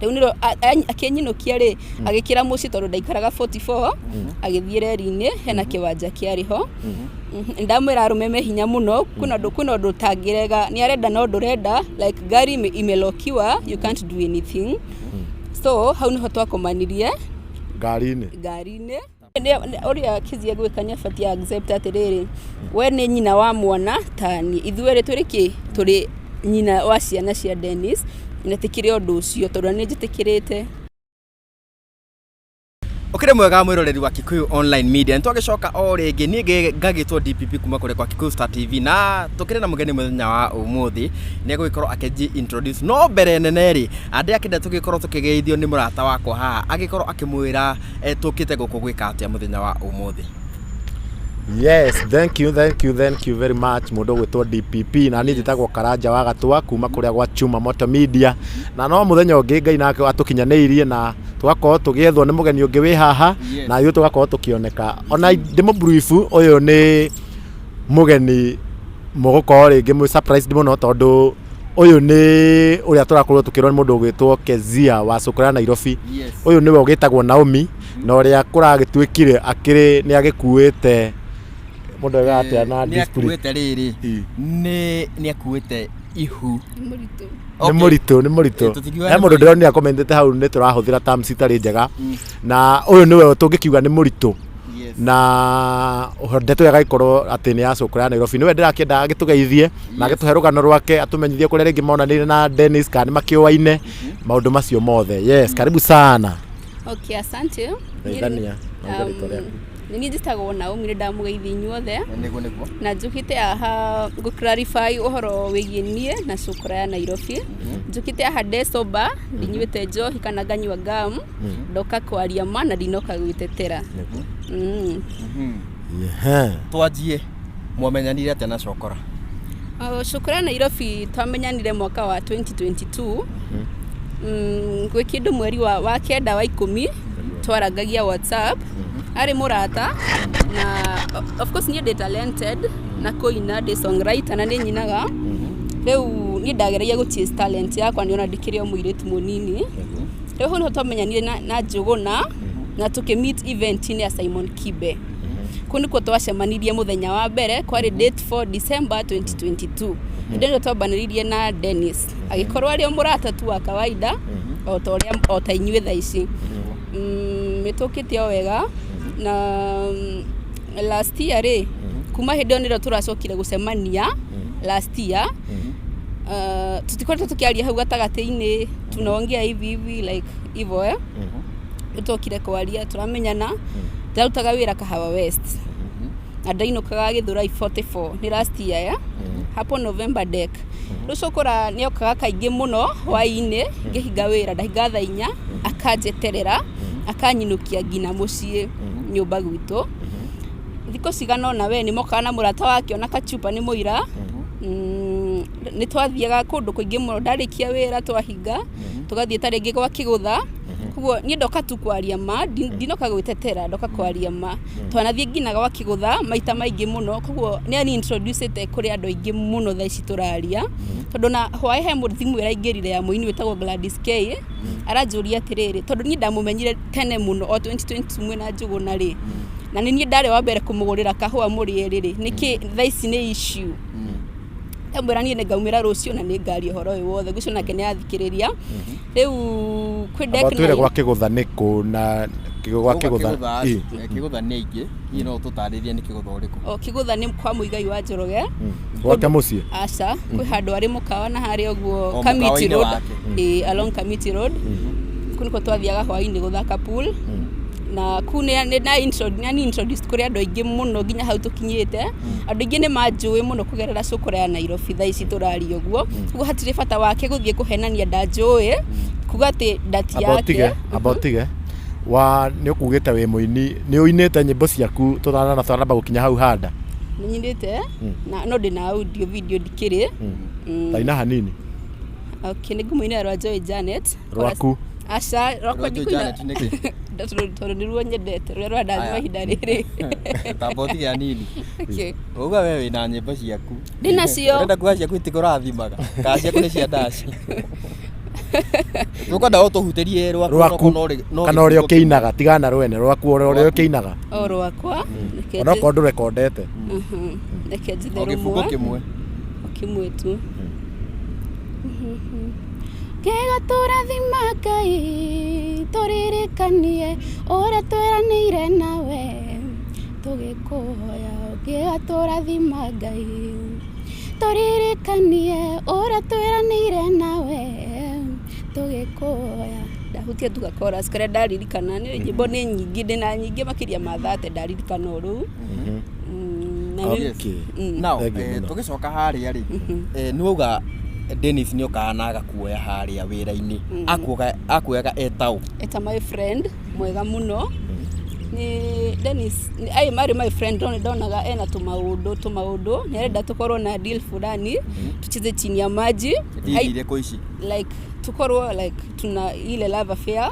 Rĩu nĩrĩo akĩnyinũkia rĩ, agĩkĩra mũciĩ tondũ ndaikaraga 44, agĩthiĩ reri-inĩ hena kĩwanja kĩarĩ ho. Ndamwĩra arũme me hinya mũno, kwĩna ũndũ ũtangĩrega, nĩ arenda no ndũrenda, like ngari imelokiwa, you can't do anything. So hau nĩho twakomanirie. Ngari-inĩ. Ngari-inĩ. Ũrĩa Kizia gwĩka nĩ abatiĩ accept atĩrĩrĩ, we nĩ nyina wa mwana ta niĩ, ithuerĩ tũrĩ kĩ, tũrĩ nyina wa ciana cia Dennis, na tĩkĩre ũndũ ũcio tondũ nĩ njĩtĩkĩrĩte. Ũkĩrĩ mwega mwĩroreri wa Kikuyu Online Media, nĩ twagĩcoka o rĩngĩ. Niĩ ngagĩtwo DPP kuma kũrĩ kwa Kikuyu Star TV, na tũkĩrĩ na mũgeni mũthenya wa ũmũthĩ. Nĩ egũgĩkorwo akĩnji introduce, no mbere nene rĩ, andĩ akĩenda tũgĩkorwo tũkĩgeithio nĩ mũrata wakwa haha, agĩkorwo akĩmwĩra tũkĩte gũkũ gwĩka atĩa mũthenya wa ũmũthĩ. Yes, thank you, thank you, thank you very much, mũndũ ũgwĩtwo DPP. Na niĩ njĩtagwo Karanja wa Gatwa kuma kũrĩa gwa Chuma Moto Media. Na no mũthenya ũngĩ Ngai nake atũkinyanĩirie na tũgakorwo tũgĩethwo nĩ mũgeni ũngĩ wĩ haha, na ithuĩ tũgakorwo tũkĩoneka. Ona ndĩmũbrief, ũyũ nĩ mũgeni mũgũkorwo rĩngĩ mwĩ surprised mũno, tondũ ũyũ nĩ ũrĩa tũrakorwo tũkĩrwo nĩ mũndũ ũgwĩtwo Kezia wa Cũkũra Nairobi. Ũyũ nĩwe ũgĩtagwo Naomi, na ũrĩa kũragĩtuĩkire akĩrĩ nĩ agĩkuĩte mũndũ augaga atĩa na Nĩ discipline. akuĩte rĩrĩ, nĩ akuĩte ihu. Nĩ mũritũ. Nĩ mũritũ, nĩ mũritũ. Tũtingiuga He nĩ mũndũ mũritũ. ndĩronire akomentete hau nĩ tũrahũthĩra terms itarĩ njega, na ũyũ nĩwe tũngĩkiuga nĩ mũritũ. Na ndeto ĩyo ĩgagĩkorwo atĩ nĩ ya Cũkũra ya Nairobi. Nĩwe ndĩrakĩenda agĩtũgeithie na agĩtũhe rũgano rwake, atũmenyithie kũrĩa rĩngĩ monanĩire na Dennis, kana nĩ makĩũaine, maũndũ macio mothe. Yes, karibu sana. Okay, asante. Geithania na uge rĩtwa rĩaku. Nĩ niĩ njĩtagwo Naomi, nĩ ndamũgeithia inyuothe. Nĩguo. Na njũkĩte haha ngũ clarify ũhoro wĩgiĩ niĩ na Cũkũra ya Nairobi. Njũkĩte haha ndĩ sober, ndinyuĩte njohi kana nganyua gum, ndoka kwaria ma na ndinoka gwĩtetera. Twanjie, mwamenyanire atĩa na Cokora? Oh, Cũkũra ya Nairobi twamenyanire mwaka wa 2022, gwĩ kĩndũ mweri wa kenda wa 10, twarangagia WhatsApp. Arĩ mũrata na of course niĩ ndĩ talented na kũina, ndĩ songwriter na nĩ nyinaga. Rĩu niĩ ndageragia gũ chase talent yakwa, nĩona ndĩkĩrĩ o mũirĩtu mũnini. Rĩu hau nĩho twamenyanire na Njũgũna na tũkĩ meet event-inĩ ya Simon Kibe. Kũu nĩkuo twacemanirie mũthenya wa mbere, kwarĩ date 4 December 2022. Hĩndĩ ĩyo twambanĩrĩirie na Dennis, agĩkorwo arĩ o mũrata tu wa kawaida o ta ũrĩa o ta inyuĩ thaa ici. Nĩ tũkĩte o wega na last year rĩ, kuma hĩndĩ ĩyo nĩrĩo tũracokire gũcemania last year. Tũtikoretwo tũkĩaria hau gatagatĩ-inĩ, tunaongea hivi hivi like hivyo eh. Nĩtwokire kwaria, tũramenyana. Ndarutaga wĩra Kahawa West na ndainũkaga Gĩthũrai 44, nĩ last year ya hapo November dec. Rĩu Cũkũra nĩokaga kaingĩ mũno hwaĩ-inĩ ngĩhinga wĩra, ndahingaga thaa 4, akanjeterera, akanyinũkia nginya mũciĩ nyũmba gwitũ. Thikũ cigana ũna we nĩ mokaga na mũrata wake ona kachupa nĩ mũira. Nĩ twathiaga kũndũ kũingĩ mũno, ndarĩkia wĩra twahinga tũgathiĩ ta rĩngĩ gwa kĩgũtha. Koguo niĩ ndoka tu kwaria ma, ndinoka gwĩtetera, ndoka kwaria ma. Twanathiĩ nginya gwa kĩgũtha maita maingĩ mũno, koguo nĩ ani introduce ĩte kũrĩ andũ aingĩ mũno thaa ici tũraria, tondũ na hwaĩ he thimũ ĩraingĩrire ya mũini wĩtagwo Gladys K, aranjũria atĩrĩrĩ, tondũ niĩ ndamũmenyire tene mũno o 2022 mwĩna Njũgũna rĩ, na nĩ niĩ ndarĩ wa mbere kũmũgũrĩra kahũa mũrĩ erĩ rĩ, nĩkĩ thaa ici nĩ issue? Ndamwĩra niĩ nĩngaumĩra rũciũ na nĩngaria ũhoro ũyũ wothe. Ngwĩciria nake nĩathikĩrĩria. Rĩu kwĩ Amba deck ũtwĩre nine. Gwa kĩgũtha nĩ kũ na gwa kĩgũtha? Kĩgũtha kĩgũtha nĩ aingĩ, hihi no ũtũtarĩrie nĩ kĩgũtha ũrĩkũ? O kĩgũtha nĩ kwa Mũigai wa Njoroge. Gwake mũciĩ? Aca, kwĩ handũ arĩ mũkawa na harĩa ũguo O Kamiti mũkawa-inĩ Road. wake. Ĩĩ, along Kamiti Road. Kũu nĩkuo twathiaga hwaĩ-inĩ gũthaka pool. Na kũu nĩ introduced kũrĩ andũ aingĩ mũno nginya hau tũkinyĩte. Andũ aingĩ nĩ manjũĩ mũno kũgerera Cũkũra ya Nairobi thaa ici tũraria ũguo. Koguo hatirĩ bata wake gũthiĩ kũhenania ndanjũĩ, kuga atĩ ndati Amba ũtige. yake. Amba ũtige wa nĩ ũkugĩte wĩ mũini, nĩ ũinĩte nyĩmbo ciaku tũtanana twanamba gũkinya hau handa? Nĩ nyinĩte na no ndĩna audio, video ndikĩrĩ. Taina hanini. Okay, nĩ ngũmũinĩra rwa Joy Janet. Rwaku? Aca, rwakwa Rwa Joy ndikũina. Janet nĩkĩ? Tondũ nĩruo nyendete, rũrĩa rũrandathima Aya. ihinda rĩrĩ. Tamba ũtige hanini. Okay. Uga we wĩna nyĩmbo ciaku. Ndĩnacio. Ũrenda kuga ciaku itikũrathimaga, kana ciaku nĩ cia ndaci? Tũkwenda o tũhutĩrie rwaku. Rwaku no kana ũrĩa gĩbungo. Ũkĩinaga tigana rwene rwaku, ũrĩa Rwaku. ũkĩinaga. O rwakwa. Reke Onokorwo ndũrekondete. Reke njithe O gĩbungo rũmwe. kĩmwe. Kĩmwe tu. Ngega tũrathima Ngai, tũririkanie ũrĩa tweranĩire nawe tũgĩkũhoya. Ngega tũrathima Ngai, tũririkanie ũrĩa tweranĩire nawe tũgĩkũhoya. Ndahutia tu gachorus karĩa ndaririkana. Nĩ nyĩmbo nĩ nyingĩ, ndĩna nyingĩ makĩria ma 30 ndaririkana o rĩu. Na Okay. Now, Thank you mũno. tũgĩcoka harĩa rĩ, nĩ wauga Dennis nĩ okaga na agakuoya harĩa wĩra-inĩ. Akuoyaga etaũ? Eta my friend mwega mũno nĩ Dennis. Ai marĩ my friend no ndonaga ena tũmaũndũ tũmaũndũ, nĩ arenda tũkorwo na deal fulani, tucheze chini ya maji. Deal irĩkũ ici? Like tukorwo like tuna ile love affair,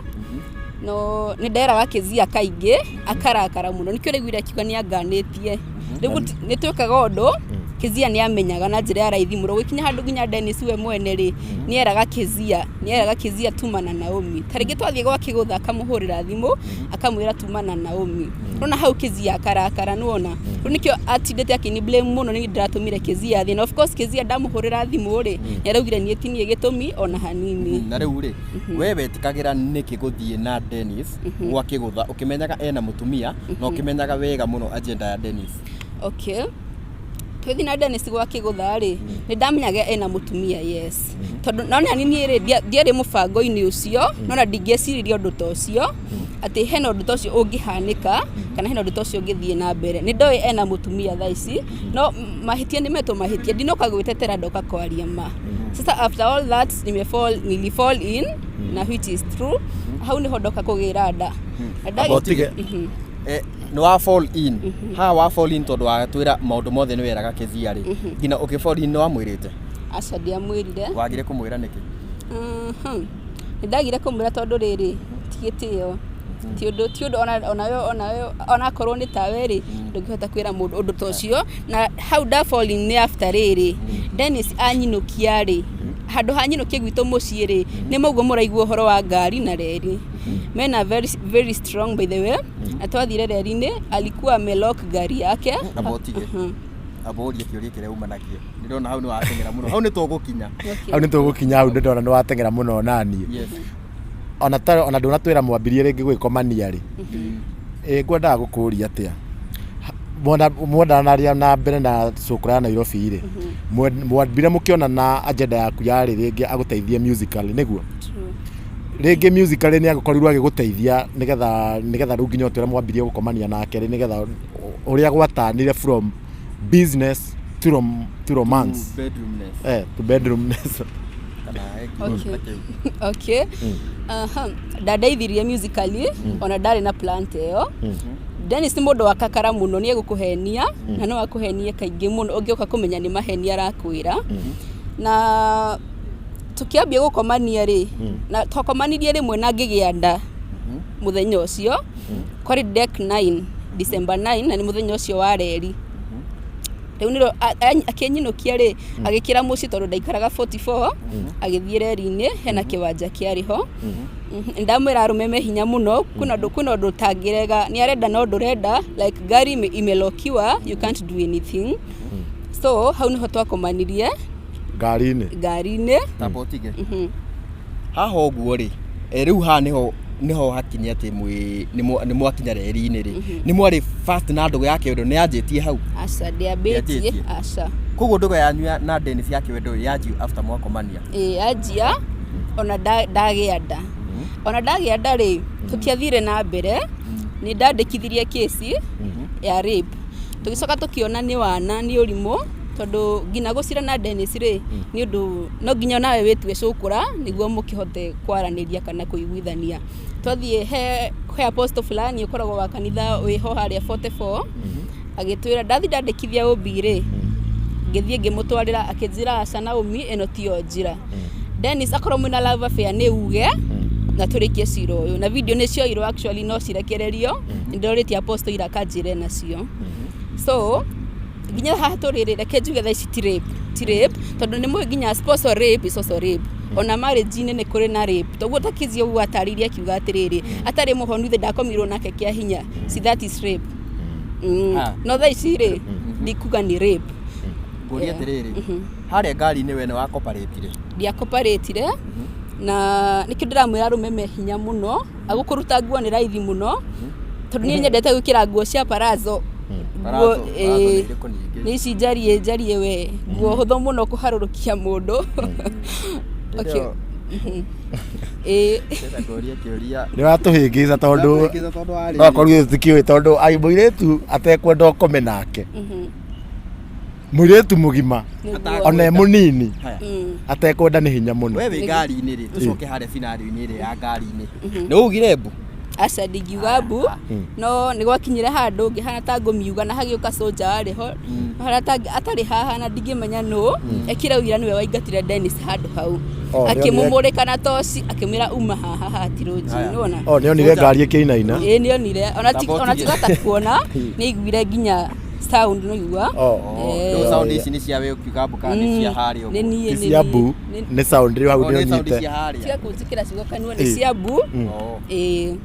no nĩ nderaga Kezia kaingĩ akarakara mũno, nĩkĩo raiguire akiuga nĩ anganĩtie. Rĩu nĩ twĩkaga ũndũ Kezia nĩ amenyaga na njĩra ya raithi mũno, gũkinya handũ nginya Dennis we mwene rĩ nĩ eraga Kezia tuma na Naomi. Ta rĩngĩ twathiĩ gwa kĩgũtha, akamũhũrĩra thimũ akamwĩra tuma na Naomi. Rona hau Kezia akarakara, nĩwona rĩu nĩkĩo atindĩte akĩni blame mũno nĩ ndĩratũmire Kezia athiĩ. Na of course Kezia ndamũhũrĩra thimũ rĩ, nĩ araugire niĩ ti niĩ gĩtũmi ona hanini. Na rĩu rĩ, we wetĩkagĩra nĩkĩ gũthiĩ na Dennis gwa kĩgũtha ũkĩmenyaga ena mũtumia na ũkĩmenyaga wega mũno agenda ya Dennis? Okay, twĩthi na Dennis gwa kĩgũtha rĩ, nĩ ndamenyaga ena mũtumia, yes, tondũ nona niĩ rĩ ndiarĩ mũbango-inĩ ũcio, nona ndingĩeciririe ũndũ ta ũcio, atĩ hena ũndũ ta ũcio ũngĩhanĩka kana hena ũndũ ta ũcio ũngĩthiĩ na mbere. Nĩ ndoĩ ena mũtumia thaa ici, no mahĩtia nĩ metwo mahĩtia, ndinoka gwĩtetera, ndoka kwaria ma. Sasa after all that nimefall, nilifall in, na which is true, hau niho ndoka kũgĩra nda. Na Amba ũtige. Nĩ wa fall in haha, wa fall in tondũ watwĩra maũndũ mothe nĩ weraga Kezia rĩ, nginya ũkĩ fall in nĩ wamwĩrĩte? Aca, ndiamwĩrire. Wagire kũmwĩra nĩkĩ? Nĩ ndagire kũmwĩra tondũ rĩrĩ ti gĩtĩo, ti ũndũ onawe onakorwo nĩ tawe rĩ, ndũngĩhota kwĩra mũndũ ũndũ ta ũcio. Na hau nda fall in nĩ after rĩrĩ Dennis anyinũkia rĩ, handũ ha nyinũkie gwitũ mũciĩ rĩ, nĩ mũguo mũraigua ũhoro wa ngari na reri mena very, very strong, by the way. Na twathire reri-inĩ alikuwa amelock ngari yake. Amba ũtige. Amba ũrie kĩũria kĩrĩa uma nakĩo. Ndĩrona hau nĩ wateng'era mũno, hau nĩ tũgũkinya. Okay. Hau nĩ tũgũkinya, hau ndĩrona nĩ wateng'era mũno naniĩ. Ona ta ona ndũnatwĩra mwambirie rĩngĩ gwĩkomania rĩ. Ĩ ngwendaga gũkũria atĩa, mwendanaria na mbere na cũkũra ya Nairobi rĩ, mwambire mũkĩonana, agenda yaku yarĩ rĩngĩ agũteithie musically, nĩguo? True. Rĩngĩ musically nĩ agũkorirwo agĩgũteithia nĩgetha rĩu nginya ũtwĩre mwambirie gũkomania nake rĩ, nĩgetha ũrĩa gwatanire from business to romance. To bedroomness. To bedroomness. Kana he kiugo ta kĩu. Okay. Aha. Ndandeithirie musically ona ndarĩ na plan ta ĩyo. Dennis nĩ mũndũ wa kakara mũno, nĩ egũkũhenia na no akũhenie kaingĩ mũno, ũngĩũka kũmenya nĩ maheni arakwĩra. Na tũkĩambia gũkomania rĩ, na twakomanirie rĩmwe na ngĩgĩa nda mũthenya ũcio, kwarĩ Dec 9, December 9, na nĩ mũthenya ũcio wa reri. Rĩu nĩrĩo akĩnyinũkia rĩ, agĩkĩra mũciĩ tondũ ndaikaraga 44, agĩthiĩ reri-inĩ hena kĩwanja kĩarĩ ho. Ndamwĩra arũme me hinya mũno, kwĩna ũndũ ũtangĩrega, nĩ arenda no ndũrenda, like ngari imelokiwa, you can't do anything. So hau niho twakomanirie. Ngari-inĩ. Ngari-inĩ. Tamba ũtige haha ũguo rĩ, rĩu haha nĩho hakinya atĩ mwĩ nĩ mwakinya reri-inĩ rĩ, nĩ mwarĩ fast na ndũgũ ya kĩwendo nĩ yanjĩtie hau? Aca, ndĩambĩtie. Ndĩanjĩtie? Aca. Koguo ndũgũ yanyu na Dennis ya kĩwendo yanjio after mwakomania? Ĩ, yanjia ona ndagĩa nda. Ona ndagĩa nda rĩ, tũtiathire na mbere, nĩ ndandĩkithirie kesi ya rape, tũgĩcoka tũkĩona nĩ wana, nĩ ũrimũ, tondũ nginya gũcira na Dennis rĩ, nĩ ũndũ no nginya nawe wĩtue cũkũra nĩguo mũkĩhote kwaranĩria kana kũiguithania. Twathiĩ he apostle fulani ũkoragwo wa kanitha wĩho harĩa 44, agĩtwĩra ndathi ndandĩkithia OB rĩ, ngĩthiĩ ngĩmũtwarĩra, akĩnjĩra aca Naomi, ĩno tiyo njĩra. Dennis akorwo mwĩna love affair nĩ uge na tũrĩkie cira ũyũ. Na video nĩ cioirwo, actually no cirekererio, nĩ ndorĩtie apostle ira akanjĩre nacio. So nginya haha tũrĩ rĩ, reke njuge thaa ici ti rape, ti rape, tondũ nĩ mũĩ nginya spousal rape is also rape. Ona marriage-inĩ nĩ kũrĩ na rape. Toguo ta Kizia ũguo atarĩirie akiuga atĩrĩrĩ, atarĩ mũhonu ithe ndakomirwo nake kĩa hinya. See, that is rape. Ah. No thaa ici rĩ, ndikuga nĩ rape. Ngũrie Yeah. atĩrĩrĩ, harĩa ngari-inĩ we nĩ wakoparĩtire? Ndiakoparĩtire, na nĩkĩo ndĩramwĩra arũme me hinya mũno. Agũkũruta nguo nĩ raithi mũno, tondũ niĩ nyendete gwĩkĩra nguo cia parazo. Nguo Palazzo, palazzo nĩ irĩkũ ningĩ? Nĩ ici njariĩ njariĩ we, nguo hũthũ mũno kũharũrũkia mũndũ. Okay. Ĩyo- Ĩĩ. Ndĩrenda ngũrie kĩũria. Nĩ watũhĩngĩca tondũ Ndakũhĩngĩca tondũ warĩ- no akorwo tũtikĩũĩ, tondũ ai mũirĩtu atekwenda ũkome nake, mũirĩtu mũgima Nĩguo. ona e mũnini Haya. Atekwenda nĩ hinya mũno. We wĩ ngari-inĩ rĩ, tũcoke harĩa scenario-inĩ ĩrĩa ya ngari-inĩ, nĩ waugire mbu? Aca, ndingiuga mbu, no nĩ gwakinyire handũ ngĩhana ta ngũmiuga na hagĩũka soja warĩ ho hana ta atarĩ haha na ndingĩmenya nũ ekĩra ũira nĩwe waingatire Dennis handũ hau. Oh, nĩonire- Akĩmũmũrĩka na toci akĩmwĩra uma haha hatirũnji. Haya. Nĩwona? O nĩ onire ngari ĩkĩinaina. Ĩĩ, nĩonire ona Tamba ona ũtige. tiga ta kuona, nĩ aiguire nginya sound nĩigua. Oh. Rĩu sound ici nĩ cia we ũkiuga mbu kana nĩ cia harĩa Nĩ ũguo? niĩ. Ti Nĩ cia niĩ. mbu, nĩ sound rĩu hau. Oh, Nĩ nĩ sound onyite. cia harĩa. Tiga kũnjĩkĩra ciugo kanua, nĩ Ĩĩ. cia mbu. Oh. Ĩĩ,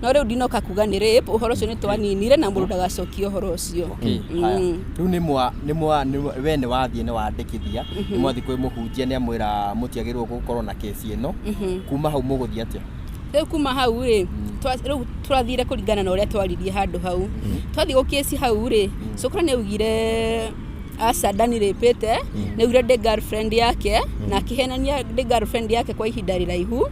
no rĩu ndinoka kuga nĩ rape. Ũhoro ũcio nĩ twaninire na mũndũ ndagacokia ũhoro ũcio. Okay, haya. Rĩu nĩ mwa nĩ mwa nĩ mwa- we nĩ wathiĩ nĩ wandĩkithia, nĩ mwathiĩ kwĩ mũhunjia, nĩ amwĩra mũtiagĩrĩirwo gũkorwo na kesi ĩno. Kuma hau mũgũthiĩ atĩa? Rĩu kuma hau rĩ, rĩu tũrathire kũringana na ũrĩa twaririe handũ hau. Twathiĩ gũkĩci hau rĩ, cũkũra nĩ augire aca, ndanirĩpĩte. Nĩ augire ndĩ girlfriend yake na akĩhenania ndĩ girlfriend yake kwa ihinda rĩraihu,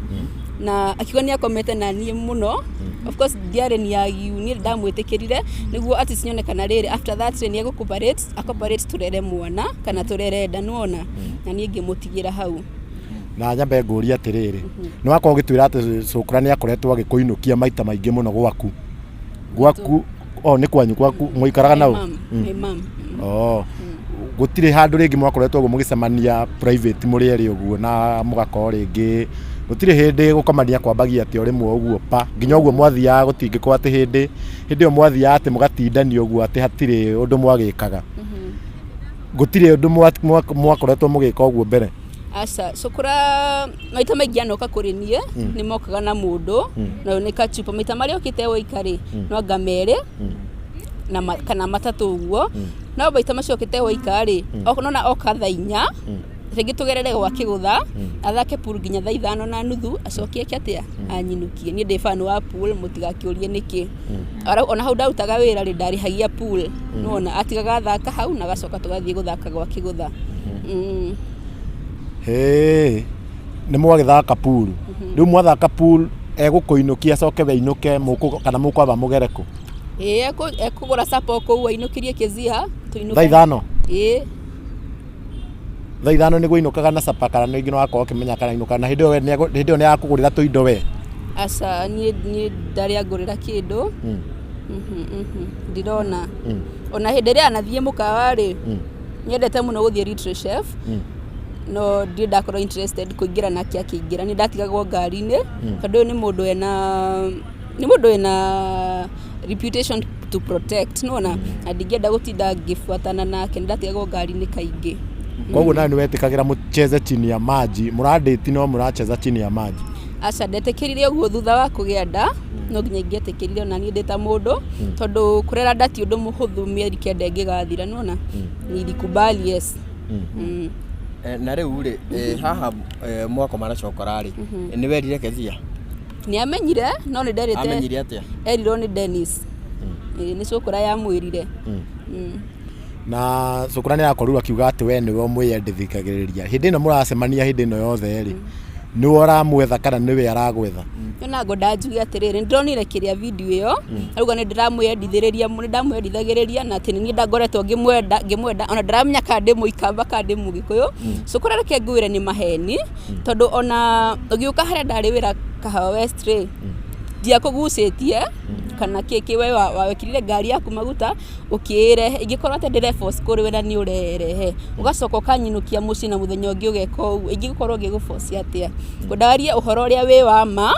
na akiuga nĩ akomete na niĩ mũno. Of course ndiarĩ ni agiu, niĩ ndamwĩtĩkĩrire nĩguo at least nyone kana rĩrĩ after that rĩ, nĩ egũ cooperate tũrere mwana kana tũrere nda, nĩwona, na niĩ ngĩmũtigĩra hau. Na nyambe ngũrie atĩrĩrĩ, nĩ wakorwo ũgĩtwĩra atĩ cũkũra nĩ akoretwo agĩkũinũkia maita maingĩ mũno gwaku o nĩ kwanyu, gwaku mũikaraga nau? My mum, my mum. Oh. Gũtirĩ handũ rĩngĩ mwakoretwo ũguo mũgĩcemania private mũrĩ erĩ ũguo, na mũgakorwo rĩngĩ gũtirĩ hĩndĩ gũkomania kwambagia atĩ o rĩmwe ũguo pa nginya ũguo mwathiaga, gũtingĩkorwo atĩ hĩndĩ ĩyo mwathiaga atĩ mũgatindania ũguo atĩ hatirĩ ũndũ mwagĩkaga, gũtirĩ ũndũ mwakoretwo mũgĩka ũguo mbere? Aca, cukura maita maingĩ anoka kũrĩ niĩ nĩ mokaga na mũndũ na ũyũ nĩ kachupa. Maita marĩa okĩte woika rĩ, no anga merĩ na kana matatũ ũguo, no maita macio okĩte woika rĩ, nona oka thaa 4 rĩngĩ tũgerere gwa kĩgũtha athake pool nginya thaa 5:30, acokie eke atĩa, anyinũkie. Niĩ ndĩ fan wa pool, mũtigakĩũrie nĩkĩ. Ona hau ndarutaga wĩra rĩ, ndarĩhagia pool, nĩwona, atigaga athaka hau na agacoka tũgathiĩ gũthaka gwa kĩgũtha. Hĩ, nĩ mwagĩthaka pool. Rĩu mwathaka pool egũkũinũkia acoke weinũke kana mũkwamba mũgere kũ? Ĩĩ, ekũgũra sapa kũu ainũkĩrie Kezia tũinũke. Thaa 5? Ĩĩ. Thaa 5 nĩguo inũkaga na capa, kana nĩ no akorwo ũkĩmenya kana inũkaga na hĩndĩ ĩyo we hĩndĩ ĩyo nĩ akũgũrĩra tũindo we? Aca, niĩ ndarĩ angũrĩra kĩndũ. Ndirona ona hĩndĩ ĩrĩa anathiĩ mũkawa rĩ, nyendete mũno gũthiĩ Little Chef, no ndirĩ ndakorwo interested kũingĩra nake. Akĩingĩra nĩ ndatigagwo ngari-inĩ, tondũ ũyũ nĩ mũndũ wĩna reputation to protect, nĩwona, na ndingĩenda gũtinda ngĩbuatana nake. Nĩ ndatigagwo ngari-inĩ kaingĩ. Koguo nawe nĩ wetĩkagĩra mũcheze chini ya maji, mũrandĩti no mũracheza chini ya maji? Aca, ndetĩkĩrire ũguo thutha wa kũgĩa nda. No nginya ingĩetĩkĩrire ona niĩ ndĩ ta mũndũ, tondũ kũrera nda ti ũndũ mũhũthũ. Mĩeri 9 ĩngĩgathira, nĩwona, nilikubali, yes. Na rĩu rĩ, haha mwakoma na cokora rĩ, nĩ werire Kezia? Nĩ amenyire, no nĩ nderĩte. Amenyire atĩa? Erirwo nĩ Dennis. Ĩĩ, nĩ cũkũra yamwĩrire. Na cũkũra nĩ arakorirwo akiuga atĩ we nĩwe ũmwĩyendithikagĩrĩria hĩndĩ ĩno mũracemania, hĩndĩ ĩno yothe rĩ, nĩwe ũramwetha kana nĩwe aragwetha? Nona ngwendaga njuge atĩrĩrĩ, nĩ ndĩronire kĩrĩa video ĩyo auga nĩ ndĩramwĩyendithĩrĩria, nĩ ndamwendithagĩrĩria na atĩ nĩ niĩ ndangoretwo ngĩmwenda ona ndaramenya kana ndĩ mũikamba kana ndĩ mũgĩkũyũ. Cũkũra, reke ngwĩre nĩ maheni, tondũ ona ũgĩũka harĩa ndarĩ wĩra Kahawa West rĩ, ndiakũgucĩtie kana kĩ we wawĩkĩrire ngari yaku maguta ũkĩĩrehe. Ingĩkorwo atĩ ndĩre force kũrĩ we na nĩ ũrerehe ũgacoka ũkanyinũkia mũciĩ na mũthenya ũngĩ ũgeka ũguo, ingĩgũkorwo ngĩgũboci atĩa? Ngwendaga ũhoro ũrĩa wĩ wa ma.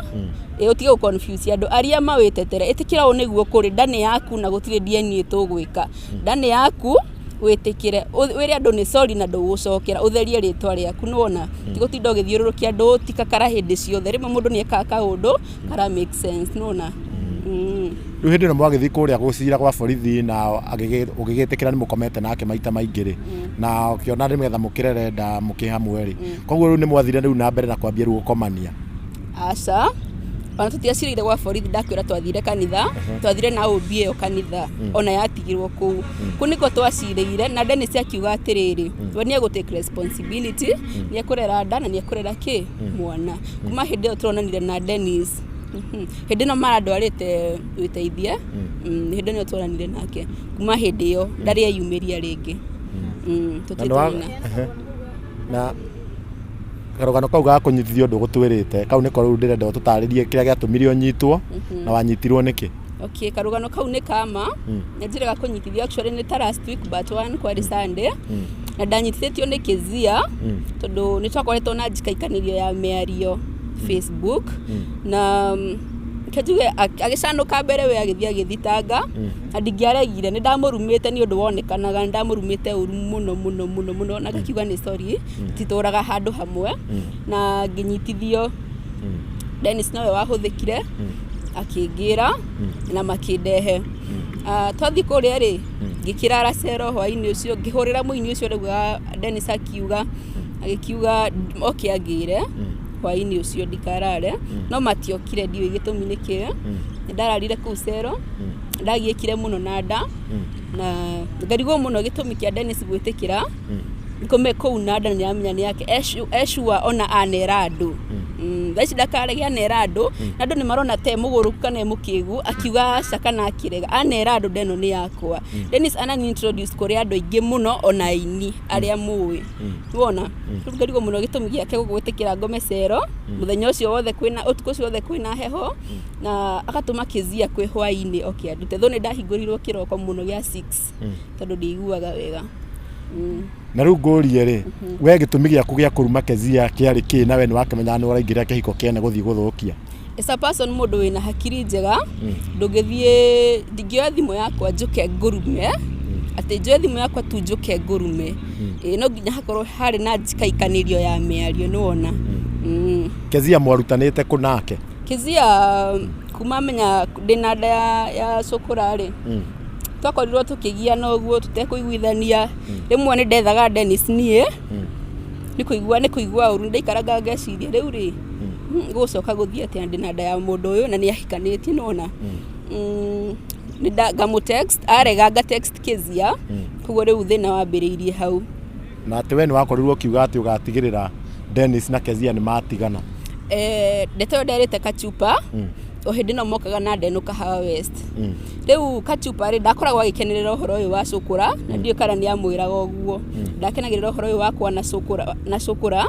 Ĩ, ũtige gũ confuse andũ aria ma wĩtetere. Ĩtĩkĩra ũũ nĩguo kũrĩ, nda nĩ yaku na gũtirĩ DNA tũgwĩka, nda nĩ yaku. Wĩtĩkĩre wĩre andũ nĩ sorry na ndũgũcokera, ũtherie rĩtwa rĩaku, nĩwona? Ti gũtinda ũgĩthiũrũrũkia andũ ti kakara hĩndĩ ciothe. Rĩmwe mũndũ nĩ ekaga kaũndũ kara make sense, nĩwona? Rĩu hĩndĩ ĩno mwagĩthiĩ kũrĩa gũcira gwa borithi na ũgĩgĩtĩkĩra nĩ mũkomete nake maita maingĩ rĩ, na ũkĩona nĩgetha mũkĩrere nda mũkĩ hamwe rĩ, koguo rĩu nĩ mwathire rĩu na mbere na kwambia rĩu gũkomania? Aca, ona tũtiacirĩire gwa borithi, ndakwĩra twathire kanitha, twathire na ũmbi ĩyo kanitha, ona yatigirwo kũu. Kũu nĩkuo twacirĩire na Dennis akiuga atĩrĩrĩ, we nĩ egũ take responsibility, nĩ ekũrera nda na nĩ ekũrera kĩ? Mwana. Kuma hĩndĩ ĩyo tũronanire na Dennis. Hĩndĩ ĩno marandwarĩte wĩteithie, hĩndĩ ĩno twaranire nake, kuma hĩndĩ ĩyo ndarĩ eyumĩria rĩngĩ. Na nĩ wa- Tũtirĩ Na karũgano kau ga kũnyitithio ndũgũtwĩrĩte, kau nĩko rĩu ndĩrenda ũtũtarĩrie kĩrĩa gĩatũmire ũnyitwo na wanyitirwo nĩkĩ? Okay, karũgano kau nĩ kama nĩ njĩra ga kũnyitithio, actually nĩ ta last week but one, kwarĩ Sunday, na ndanyitithĩtio nĩ Kezia tondũ nĩ twakoretwo na njikaikanĩrio ya mĩario Facebook na kenjuge agĩcanũka mbere we agĩthiĩ agĩthitanga na ndingĩaregire, nĩ ndamũrumĩte nĩ ũndũ wonekanaga nĩ ndamũrumĩte ũru mũno mũno mũno mũno, na ngakiuga nĩ sorry titũraga handũ hamwe, na ngĩnyitithio. Dennis nowe wahũthĩkire akĩngĩra na makĩndehe. Ah, twathiĩ kũrĩa rĩ, ngĩkĩrara cero hwainĩ ũcio, ngĩhũrĩra mũini ũcio rĩu Dennis akiuga, agĩkiuga oke angĩre hwainĩ ũcio ndikarare, no matiokire, ndiũĩ gĩtũmi nĩ kĩĩ. Nĩ ndararire kũu cero, ndagiĩkire mũno na nda na ngarigwo mũno gĩtũmi kĩa Dennis gwĩtĩkĩra ngome kũu na nda, nĩramenya nĩ yake ecua ona anera andũ. Thaa ici ndakarege, anera andũ na andũ nĩ marona te mũgũrũku kana e mũkĩgu, akiuga aca kana akĩrega, anera andũ ndeno nĩ yakwa. Dennis anani introduce kũrĩ andũ aingĩ mũno, ona aini arĩa mũĩ, wona rĩu ngarigwo mũno gĩtũmi gĩake gwĩtĩkĩra ngome cero mũthenya ũcio wothe kwĩna ũtukũ ũcio wothe kwĩna heho, na agatũma Kezia kwĩ hwainĩ oke andute tho. Nĩ ndahingũrirwo kĩroko mũno gĩa 6 tondũ ndiiguaga wega. Na rĩu ngũrie rĩ, we gĩtũmi gĩaku gĩa kũruma Kezia kĩarĩ kĩ, na we nĩ wakĩmenyaga nĩ ũraingĩra kĩhiko kĩene gũthiĩ gũthũkia? As a person, mũndũ wĩna hakiri njega, ndũngĩthiĩ, ndingĩoya thimũ yakwa njũke ngũrume, atĩ njoe thimũ yakwa tu njũke ngũrume. Ĩĩ, no nginya hakorwo harĩ na njikaikanĩrio ya mĩario, nĩwona. Kezia mwarutanĩte kũ nake? Kezia kuma menya ndĩna nda ya cũkũra rĩ, twakorirwo tũkĩgiana ũguo tũtekũiguithania. Rĩmwe nĩ ndethaga Dennis, niĩ nĩ kũigua ũru ndaikaraga ngeciria rĩu rĩ, gũcoka gũthiĩ atĩa ndĩna nda ya mũndũ ũyũ na nĩ ahikanĩtie, nĩwona? Nĩ ngamũ text arega, nga text Kezia, koguo rĩu thĩna wambĩrĩirie hau. Na atĩ we nĩ wakorirwo ũkiuga atĩ ũgatigĩrĩra Dennis na Kezia nĩ matigana? Eh, ndeto ĩyo nderĩte Kachupa o hĩndĩ ĩno mokaga na ndenũ Kahawa West. Rĩu Kachupa rĩ, ndakoragwo agĩkenerera ũhoro ũyũ wa cũkũra, na ndiũĩ kana nĩ amwĩraga ũguo ndakenagĩrĩra ũhoro ũyũ wakwa na cũkũra,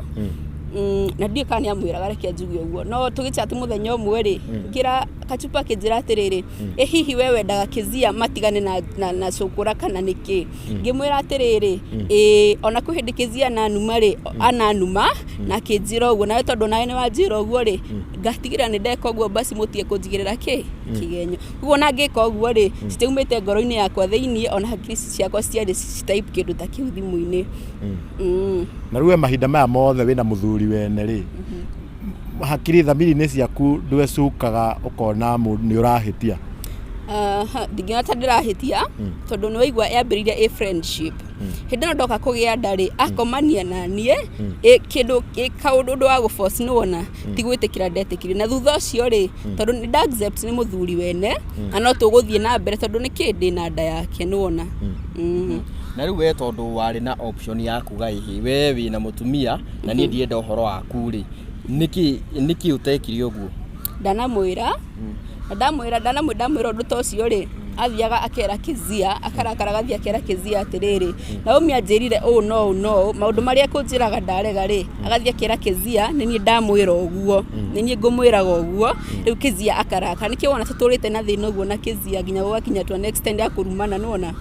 na ndiũĩ kana nĩ amwĩraga, reke njuge ũguo. No tũgĩchat mũthenya ũmwe rĩ, ngĩra Kachupa, akĩnjĩra atĩrĩrĩ, ĩ hihi we wendaga Kezia matigane na cũkũra kana nĩkĩ? Ngĩmwĩra atĩrĩrĩ, ĩ ona kwĩ hĩndĩ Kezia ananuma rĩ, ananuma na akĩnjĩra ũguo, nawe tondũ nawe nĩ wanjĩra ũguo rĩ, ngatigĩrĩra nĩ ndeka ũguo, basi mũtige kũnjigĩrĩra kĩ kĩgenyo. Koguo ona ngĩka ũguo rĩ, citiaumĩte ngoro-inĩ yakwa thĩiniĩ, ona hakiri ciakwa citiarĩ citype kĩndũ ta kĩu thimũ-inĩ. Na rĩu we mahinda maya mothe wĩna mũthuri wene rĩ, hakiri thamiri-inĩ ciaku ndwecukaga ũkona nĩ ũrahĩtia? Aha, ndingĩona ta ndĩrahĩtia tondũ nĩ waigua yambĩrĩirie ĩ friendship. Hĩndĩ ĩno ndoka kũgĩa nda rĩ, akomania na niĩ ĩ kĩndũ ĩ kaũndũ ũndũ wa gũforce, nĩwona? Ti gwĩtĩkĩra ndetĩkĩrie, na thutha ũcio rĩ, tondũ nĩ nda accept nĩ mũthuri wene na no tũgũthiĩ na mbere tondũ nĩ kĩ ndĩ na nda yake, nĩwona? Na rĩu we tondũ warĩ na option ya kuga ĩhĩ we wĩna mũtumia na niĩ ndienda ũhoro waku rĩ, nĩkĩ ũtekire ũguo? Ndanamwĩra na ndamwĩra ndamwĩra ũndũ ta ũcio rĩ, athiaga akera Kezia, akarakara, agathiĩ akera Kezia atĩrĩrĩ, Naomi anjĩrire ũũ no ũũ no ũũ, maũndũ marĩa ekũnjĩraga ndarega rĩ, agathiĩ akera Kezia nĩ niĩ ndamwĩra ũguo, nĩ niĩ ngũmwĩraga ũguo. Rĩu Kezia akarakara, nĩkĩo wona tũtũrĩte na thĩna ũguo na Kezia nginya gũgakinya to an extent ya kũrumana, nĩwona?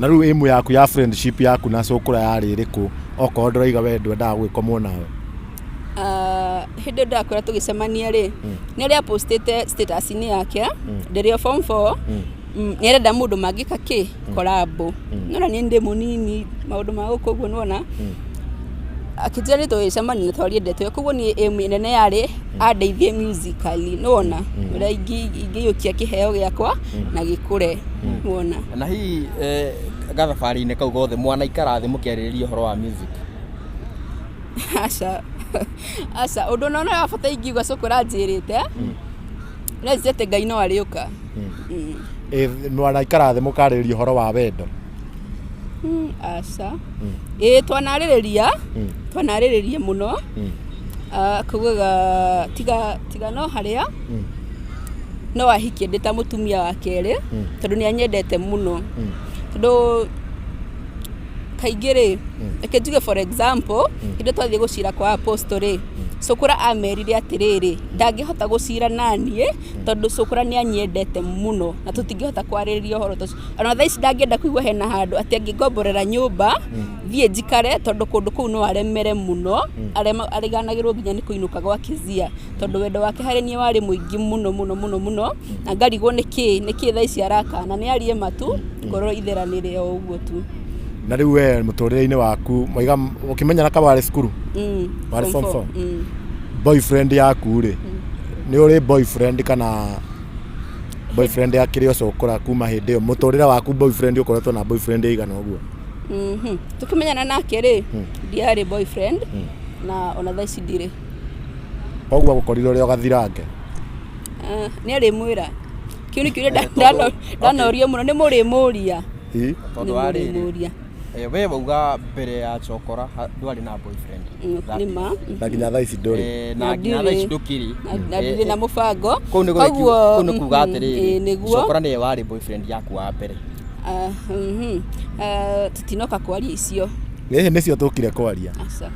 Na rĩu ĩmwe yaku ya friendship yaku na cũkũra yarĩ ĩrĩkũ, okorwo ndũraiga we ndwendaga gwĩkomwo nawe? Ah, hĩndĩ ĩyo ndakwĩra tũgĩcemania rĩ, nĩ arĩa postĩte status-inĩ yake ndĩrĩ o form 4. Nĩ arenda mũndũ mangĩka kĩ collabo. Nona niĩ ndĩ mũnini maũndũ ma gũkũ ũguo nĩwona. Akĩnjĩra nĩ tũgĩcemania na twarie ndeto ĩyo, koguo niĩ aim nene yarĩ andeithie musically, nĩwona ũrĩa ingĩiyũkia kĩheo gĩakwa na gĩkũre, nĩwona. Na hihi gathabarĩ-inĩ kau gothe mwanaikara thĩ mũkĩarĩrĩria ũhoro wa music? Aca, aca, ũndũ ũrĩa wa bata ingiuga cũkũ anjĩrĩte nĩ atĩ Ngai no arĩũka. Mwanaikara thĩ mũkarĩrĩria ũhoro wa wendo? Aca, ĩĩ, twanarĩrĩria, twanarĩrĩria mũno. Kugaga tiga tiga no harĩa no ahikie ndĩ ta mũtumia wa kerĩ, tondũ nĩ anyendete mũno, tondũ kaingĩ rĩ, reke njuge, for example, hĩndĩ twathiĩ gũcira kwa apostle rĩ, cũkũra amerire atĩrĩrĩ, ndangĩhota gũcira naniĩ tondũ cũkũra nĩ anyendete mũno na tũtingĩhota kwarĩrĩria ũhoro ta ũcio. Ona thaa ici ndangĩenda kũigua hena handũ atĩ angĩngomborera nyũmba thiĩ njikare, tondũ kũndũ kũu no aremere mũno, ariganagĩrwo nginya nĩ kũinũka gwa Kizia, tondũ wendo wake harĩ niĩ warĩ mũingĩ mũno mũno mũno mũno, na ngarigwo nĩkĩ thaa ici arakana nĩ arie matu ngoro itheranĩre o ũguo tu. Na rĩu we mũtũrĩre-inĩ waku mwaiga ũkĩmenyana ka warĩ cukuru? Warĩ form four? Mm. Boyfriend yaku rĩ, nĩ ũrĩ boyfriend kana boyfriend akĩrĩ o cũkũra kuma hĩndĩ ĩyo mũtũrĩre waku, boyfriend ũkoretwo na boyfriend ĩigana ũguo? Tũkĩmenyana nake rĩ, ndiarĩ boyfriend na ona thaa ici ndirĩ. Koguo agũkorire ũrĩ o gathirange? Ah, nĩ arĩmwĩra kĩu nĩ kĩũria ndanorio mũno, nĩ mũrĩmũria. Tondũ Nĩ wa rĩrĩ, mũrĩmũria. We wauga mbere ya cokora ndwarĩ na boyfriend. Nĩ ma. Na nginya thaa ici ndũrĩ. Na Na nginya thaa ici ndirĩ. ndũkĩrĩ. Na ndirĩ na mũbango. Kũu nĩ Koguo, kũu nĩ kuga atĩrĩrĩ, ĩĩ, nĩguo. Cokora nĩwe warĩ boyfriend yaku wa mbere. Ah, mhm. Ah, tũtinoka kwaria icio. Gĩkĩ nĩcio tũkire kwaria. Aca.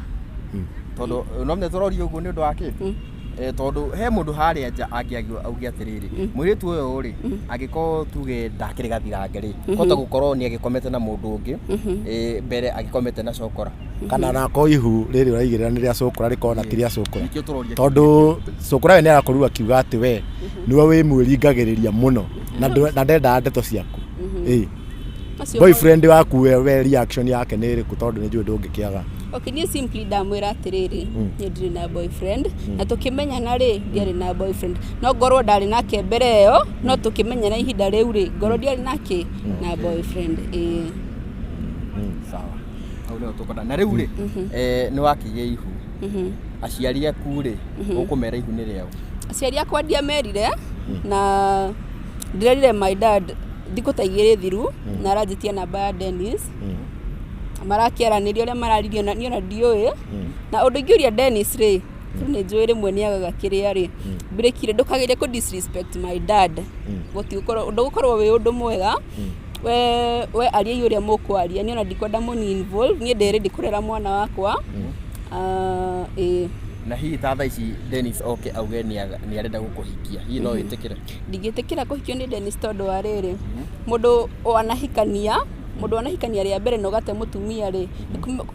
Tondũ no nĩ tũroria ũguo nĩ ũndũ wa kĩ? Tondũ he mũndũ harĩa nja angĩagio auge atĩrĩrĩ, mũirĩtu ũyũ rĩ, angĩkorwo tuge ndakĩrĩ gathirange rĩ, hota gũkorwo nĩ agĩkomete na mũndũ ũngĩ mbere agĩkomete na cokora. Kana nako ihu rĩrĩ ũraigĩrĩra nĩ rĩa cũkũra rĩkorwo na ti rĩa cũkũra. Nĩkĩo tũroria. Tondũ cũkũra we nĩ arakorirwo akiuga atĩ we nĩwe wĩmwĩringagĩrĩria mũno na ndendaga ndeto ciaku. Ĩ Macio boyfriend waku we reaction yake nĩ ĩrĩkũ, tondũ nĩ njũĩ ndũngĩkĩaga? Okay, niĩ simply ndamwĩra atĩrĩrĩ, niĩ ndirĩ na boyfriend, na tũkĩmenyana rĩ, ndiarĩ na boyfriend. No ngorwo ndarĩ nake mbere ĩyo, no tũkĩmenyana ihinda rĩu rĩ, ngorwo ndiarĩ nake na boyfriend, ĩĩ. Sawa, hau nĩho tũkwenda. Na rĩu rĩ, nĩ wakĩgĩa ihu, aciari aku rĩ, ũkũmera ihu nĩ rĩao? Aciari akwa ndiamerire, na ndĩrerire my dad thikũ ta 2 thiru, na aranjĩtia namba ya Dennis, marakĩaranĩria ũrĩa mararirie na niĩ ona ndiũĩ. Na ũndũ ingĩũria Dennis rĩ, tondũ nĩ njũĩ rĩmwe nĩ agaga kĩrĩa rĩ mbirĩkire, ndũkagerie kũ disrespect my dad, gũtigũkorwo ndũgũkorwo wĩ ũndũ mwega. We ariai ũrĩa mũkwaria, niĩ ona ndikwenda mũni involve, niĩ ndĩ ready kũrera mwana wakwa. Ah, ĩĩ. Na hihi ta thaa ici Dennis oke auge nĩ arenda gũkũhikia, hihi no wĩtĩkĩre? Ndingĩtĩkĩra kũhikio nĩ Dennis, tondũ wa rĩrĩ, mũndũ wanahikania, mũndũ wanahikania rĩa mbere na ũgate mũtumia rĩ,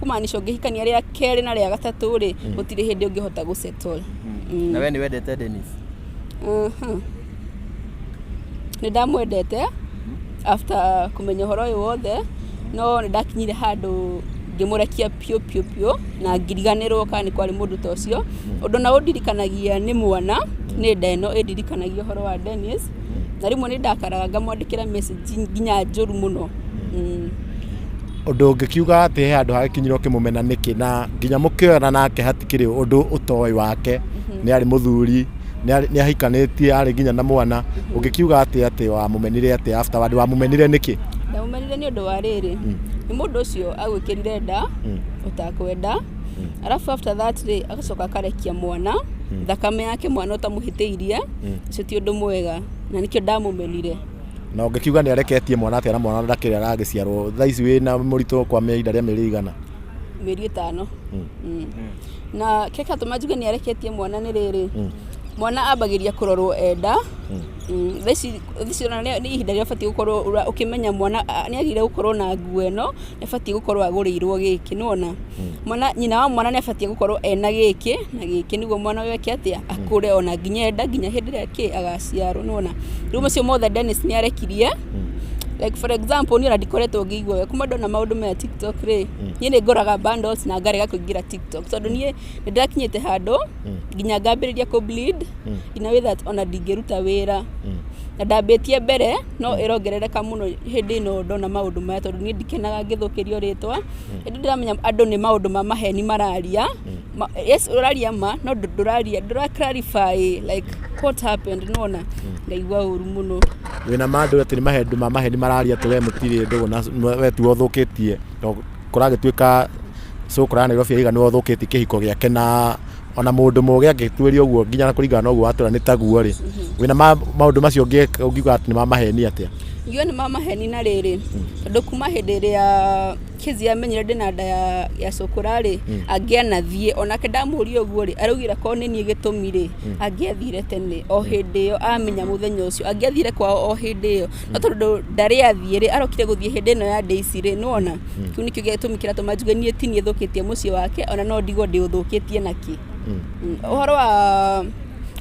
kũmaanisha ũngĩhikania rĩa kerĩ na rĩa gatatũ rĩ, gũtirĩ hĩndĩ ũngĩhota gũsettle. Na we nĩ wendete Dennis? Nĩ ndamwendete after kũmenya ũhoro ũyũ wothe, no nĩ ndakinyire handũ ngĩmũrekia piũ piũ piũ na ngiriganĩrwo kana nĩ kwarĩ mũndũ ta ũcio. Ũndũ na ũndirikanagia nĩ mwana, nĩ nda ĩno ĩndirikanagia ũhoro wa Dennis, na rĩmwe nĩ ndakaraga ngamwandĩkĩra message nginya njũru mũno. Ũndũ ũngĩkiuga atĩ he handũ hagĩkinyire ũkĩmũmena nĩkĩ, na nginya mũkĩoyana nake hatikĩrĩ ũndũ ũtoĩ wake, nĩ arĩ mũthuri, nĩ ahikanĩtie, arĩ nginya na mwana, ũngĩkiuga atĩ wamũmenire atĩ afterward wamũmenire nĩkĩ? Ndamũmenire nĩ ũndũ wa rĩrĩ, nĩ mũndũ ũcio agwĩkĩrire nda ũtakwenda, arabu after that rĩ, agacoka akarekia mwana, thakame yake, mwana ũtamũhĩtĩirie. Ũcio ti ũndũ mwega na nĩkĩo ndamũmenire. Na ũngĩkiuga nĩ areketie mwana atĩa na mwana ndakĩrĩ aragĩciarwo? Thaa ici wĩna mũritũ kwa ihinda rĩa mĩeri igana? Mĩeri 5. Na kĩrĩa kĩratũma njuge nĩ areketie mwana nĩ rĩrĩ, Mwana ambagĩria kũrorwo enda. Thaa ici ona nĩ ihinda rĩrĩa ũbatiĩ gũkorwo ũkĩmenya mwana nĩ agĩrĩire gũkorwo na nguo ĩno, nĩ abatiĩ gũkorwo agũrĩirwo gĩkĩ, nĩwona mwana, nyina wa mwana nĩ abatiĩ gũkorwo ena gĩkĩ na gĩkĩ, nĩguo mwana ũyũ eke atĩa, akũre ona nginya enda nginya hĩndĩ ĩrĩa kĩ agaciarwo, nĩwona. Rĩu macio mothe Dennis nĩ arekirie. Like for example, niĩ ona ndikoretwo ngĩigua wega kuma ndona maũndũ maya TikTok rĩ, niĩ nĩ ngũraga bundles na ngarega kũingĩra TikTok, tondũ niĩ nĩ ndakinyĩte handũ nginya ngambĩrĩria kũ bleed in a way that ona ndingĩruta wĩra, na ndambĩtie mbere no ĩrongerereka mũno hĩndĩ ĩno ndona maũndũ maya, tondũ niĩ ndikenaga ngĩthũkĩrio rĩtwa, ĩndĩ ndĩramenya andũ nĩ maũndũ ma maheni mararia. Yes, ũraria ma no ndũraria, ndũra clarify like what happened, nĩwona, ngaigua ũru mũno. Wĩna ma andũ atĩ nĩ mahendũ ma maheni mararia atĩ we mũtirĩ ndũgũ na we tiwe ũthũkĩtie, to kũragĩtuĩka cũkũra Nairobi aiga nĩwe ũthũkĩtie kĩhiko gĩake, na ona mũndũ mũgĩ angĩtuĩria ũguo nginya na kũringana na ũguo watũra nĩ taguo rĩ, wĩna ma maũndũ macio ũngiuga atĩ nĩ ma maheni atĩa? Ngiuga nĩ ma maheni na rĩrĩ, tondũ kuma hĩndĩ ĩrĩa Kezi amenyire ndĩna nda ya cũkũra rĩ, angĩanathiĩ onake ndamũria ũguo rĩ, araugire korwo nĩ niĩ gĩtũmi rĩ, angĩathire tene o hĩndĩ ĩyo amenya mũthenya ũcio, angĩathire kwao o hĩndĩ ĩyo, no tondũ ndarĩ athiĩ rĩ, arokire gũthiĩ hĩndĩ ĩno ya Daisy rĩ, nĩwona kĩu nĩkĩo gĩtũmi kĩratũma njuge niĩ ti niĩ thũkĩtie mũciĩ wake, ona no ndigwo ndĩũthũkĩtie nakĩ.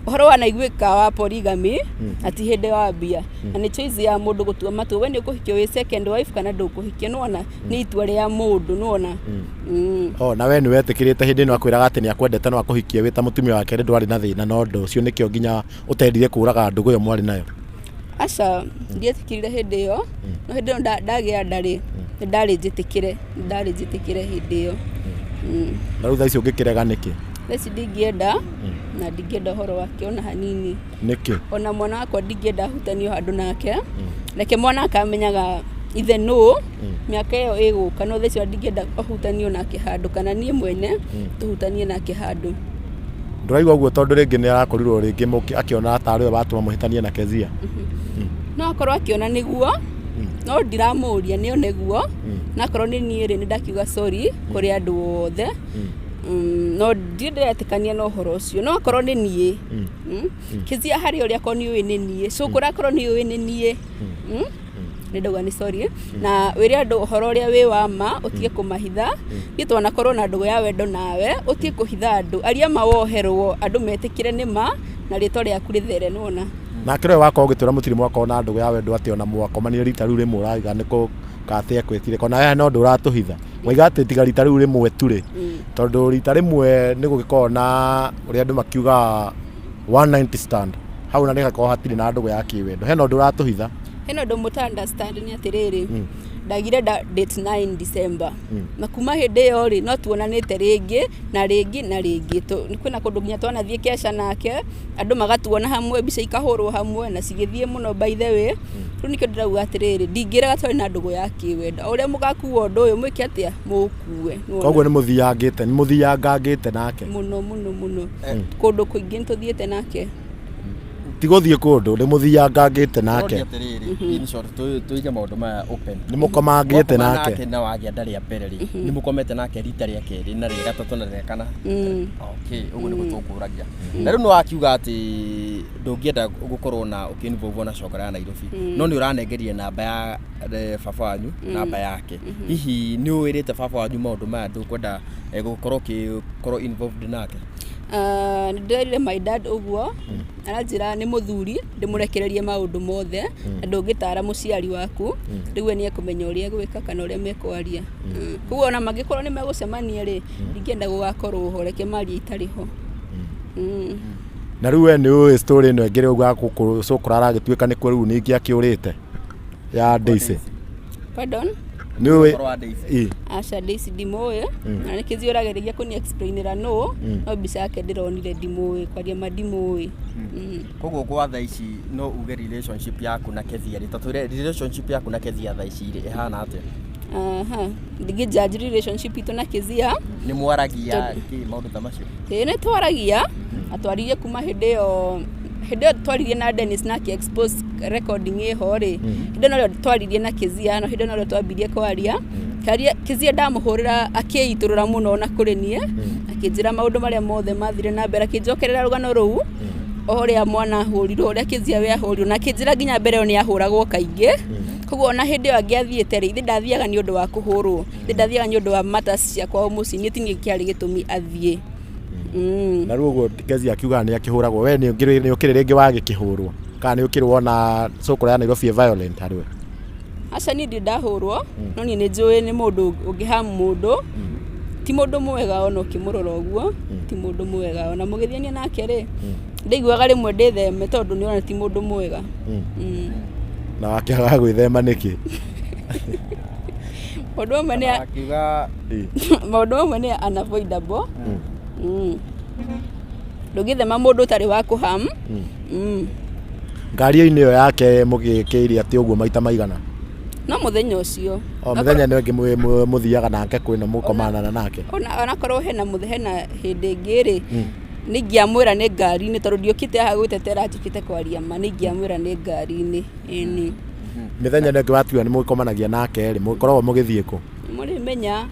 Ũhoro wanaiguĩka wa polygamy na ti hĩndĩ wambia, na nĩ choice ya mũndũ gũtua matua, we nĩ ũkũhikio wĩ second wife kana ndũkũhikio, nĩwona nĩ itua rĩa mũndũ, nĩwona. O na we nĩ wetĩkĩrĩte hĩndĩ ĩno akwĩraga atĩ nĩ akwendete no akũhikie wĩ ta mũtumia wake rĩ, ndwarĩ na thĩna na ũndũ ũcio, nĩkĩo nginya ũtendire kũraga ndũgũ ĩyo mwarĩ nayo? Aca, ndietĩkĩrire hĩndĩ ĩyo, no hĩndĩ ĩyo ndagĩa nda rĩ, nĩ ndarĩ njĩtĩkĩre, nĩ ndarĩ njĩtĩkĩre hĩndĩ ĩyo. Na rĩu thaa ici ũngĩkĩrega nĩkĩ? Thaa ici ndingĩenda, na ndingĩenda ũhoro wake ona hanini. Nĩkĩ? Ona mwana wakwa ndingĩenda ahutanio handũ nake. Reke mwana akamenyaga ithe nũ mĩaka ĩyo ĩgũka, no thaa ici ona ndingĩenda ahutanio nake handũ kana niĩ mwene tũhutanie nake handũ. Ndũraigua ũguo tondũ rĩngĩ nĩ arakorirwo rĩngĩ akĩona tarĩ we watũma mũhĩtanie na Kezia? No akorwo akĩona nĩguo, no ndiramũria nĩ one guo, na akorwo nĩ niĩ rĩ, nĩ ndakiuga sorry kũrĩ andũ othe. No ndirĩ ndĩretĩkania na ũhoro ũcio, no akorwo nĩ niĩ. Kezia harĩ ũrĩa akorwo nĩ ũĩ nĩ niĩ, cũkũra akorwo nĩ ũĩ nĩ niĩ. Nĩ ndauga nĩ sorry, na wĩre andũ ũhoro ũrĩa wĩ wa ma, ũtige kũmahitha. Niĩ twanakorwo na ndũgũ ya wendo nawe, ũtige kũhitha andũ, aria ma woherwo, andũ metĩkĩre nĩ ma na rĩtwa rĩaku rĩthere, nĩwona. Nake we wakorwo ũgĩtwĩra mũtirĩ mwakorwo na ndũgũ ya wendo, atĩ ona mwakomanire rita rĩu rĩmwe ũrauga nĩ kũ katĩ ekwĩtire kona we no ndũratũhitha, waiga atĩ tiga rita rĩu rĩmwe tu rĩ, tondũ rita rĩmwe nĩ gũgĩkorwo na ũrĩa andũ makiugaga one night stand hau, na nĩ hakorwo hatirĩ na ndũgũ ya kĩwendo, hena ũndũ ũratũhitha. Hena ũndũ mũta understand nĩ atĩrĩrĩ, ndagire nda date 9 December, na kuma hĩndĩ ĩyo rĩ, no tuonanĩte rĩngĩ na rĩngĩ na rĩngĩ. Kwĩna kũndũ nginya twanathiĩ kesha nake, andũ magatuona hamwe, mbica ikahũrwo hamwe na cigĩthiĩ mũno. By the way, rĩu nĩkĩo ndĩrauga atĩrĩrĩ, ndingĩrega twarĩ na ndũgũ ya kĩwendo. O ũrĩa mũgakua ũndũ ũyũ mwĩke atĩa, mũkue, nĩwona? Koguo nĩ mũthiangĩte, nĩ mũthiangangĩte nake? Mũno mũno mũno, kũndũ kũingĩ nĩ tũthiĩte nake. Ti gũthiĩ kũndũ, nĩ mũthiangangĩte nake? Ũroria atĩrĩrĩ, in short, tũige maũndũ maya open. Nĩ mũkomangĩte Mwakoma nake? Nake na wagĩa nda rĩa mbere rĩ, nĩ mũkomete nake rita rĩa kerĩ na rĩa gatatũ na rĩa kana? Okay, ũguo nĩguo tũkũragia. Na rĩu nĩ wakiuga atĩ ndũngĩenda gũkorwo na ũkĩinvolve na cokora ya Nairobi, no nĩ ũranengeria namba ya baba wanyu, namba yake. Hihi nĩ ũĩrĩte baba wanyu maũndũ maya, ndũkwenda gũkorwo ũkĩkorwo involved nake? Ah, nĩ ndĩrerire my dad ũguo, aranjĩra nĩ mũthuri, ndĩmũrekererie maũndũ mothe, na ndũngĩtara mũciari waku, rĩu we nĩ ekũmenya ũrĩa egwĩka kana ũrĩa mekwaria. Koguo ona mangĩkorwo nĩ megũcemania rĩ, ndingĩenda gũgakorwo ho, reke marie itarĩ ho. Na rĩu we nĩ ũĩ story ĩno ĩngĩ rĩu gũkũ cũkũra aragĩtuĩka nĩkuo rĩu ningĩ akĩũrĩte ya Daisy? Pardon? Nĩ ũĩ? Ũhoro wa Daisy. Ĩ. Aca, Daisy ndimũĩ, na nĩ kĩzi ũrageragia kũni explainĩra nũ, no mbica yake ndĩronire, ndimũĩ, kwaria ma ndimũĩ. Koguo gwa thaa ici no uge relationship yaku na Kezia rĩ, ta twĩre relationship yaku na Kezia thaa ici rĩ, ĩhana atĩa? Aha, ndingĩ judge relationship itũ na Kezia. Nĩ mwaragia kĩ maũndũ ta macio? Ĩĩ, nĩ twaragia, atwaririe kuma hĩndĩ ĩyo, hĩndĩ ĩyo twaririe na Dennis na akĩ expose recording ĩho rĩ, hĩndĩ ĩyo norĩo twaririe na Kezia, no hĩndĩ ĩyo norĩo twambirie kwaria. Karia Kezia ndamũhũrĩra, akĩitũrũra mũno na kũrĩ niĩ, akĩnjĩra maũndũ marĩa mothe mathire na mbere, akĩnjokerera rũgano rũu. Ũrĩa mwana ahũrirwo, ũrĩa Kezia we ahũrirwo, na akĩnjĩra nginya mbere ĩyo nĩ ahũragwo kaingĩ. Koguo ona hĩndĩ ĩyo angĩathiĩte rĩ, ithe ndathiaga nĩ ũndũ wa kũhũrwo, ithe ndathiaga nĩ ũndũ wa matters cia kwao mũciĩ, niĩ ti niĩ kĩarĩ gĩtũmi athiĩ. Na rĩu ũguo Kezia akiugaga nĩ akĩhũragwo, we nĩ ũkĩrĩ rĩngĩ wagĩkĩhũrwo kana nĩ ũkĩrĩ wona cũkũra ya Nairobi ĩ violent harĩ we? Aca, niĩ ndirĩ ndahũrwo, no niĩ nĩ njũĩ nĩ mũndũ ũngĩhamu mũndũ, ti mũndũ mwega ona ũkĩmũrora ũguo, ti mũndũ mwega ona mũgĩthiania nake rĩ, ndaiguaga rĩmwe ndĩtheme tondũ nĩ ona ti mũndũ mwega. Na wakĩaga gwĩthema nĩkĩ? Maũndũ mamwe nĩ Akiuga maũndũ mamwe nĩ unavoidable. Ndũngĩthema mũndũ ũtarĩ wa kũham. Ngari-inĩ ĩyo yake mũgĩkĩire atĩ ũguo maita maigana? No mũthenya ũcio. O mũthenya nĩ ũngĩ mũthiaga nake kwĩna mũkomanana nake? Onakorwo hena hĩndĩ ĩngĩ rĩ, nĩ ingĩamwĩra nĩ ngari-inĩ, tondũ ndiũkĩte haha gwĩtetera, njũkĩte kwaria ma, nĩ ingĩamwĩra nĩ ngari-inĩ. Ĩni. Mĩthenya ĩno ĩngĩ watiga nĩ mũgĩkomanagia nake rĩ, mũgĩkoragwo mũgĩthiĩ kũ? Mũrĩmenya,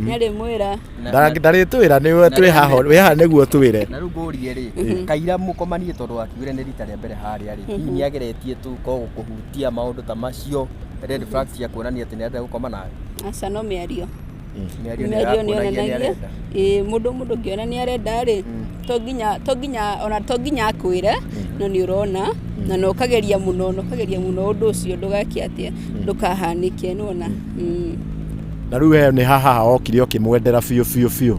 nĩarĩmwĩra. Ndarĩtwĩra, nĩwe twĩ haha, wĩ haha nĩguo twĩre. Na rĩu ngũrie rĩ, kaira mũkomanie tondũ wakiugire nĩ rita rĩa mbere harĩa rĩ, hihi nĩ ageretie tu ko gũkũhutia maũndũ ta macio, red flags cia kuonania atĩ nĩ arenda gũkoma nawe? Aca, no mĩario. Mĩario nĩ Mĩario nĩ ĩrakuonagia nĩ yonanagia arenda. Ĩĩ, mũndũ ũngĩona nĩ arenda rĩ, to nginya ona to nginya akwĩre, no nĩ ũrona na no ũkageria mũno, na ũkageria mũno ũndũ ũcio ndũgeke atĩa, ndũkahanĩke, nĩwona. Na rĩu we nĩ haha okire ũkĩmwendera biũ biũ biũ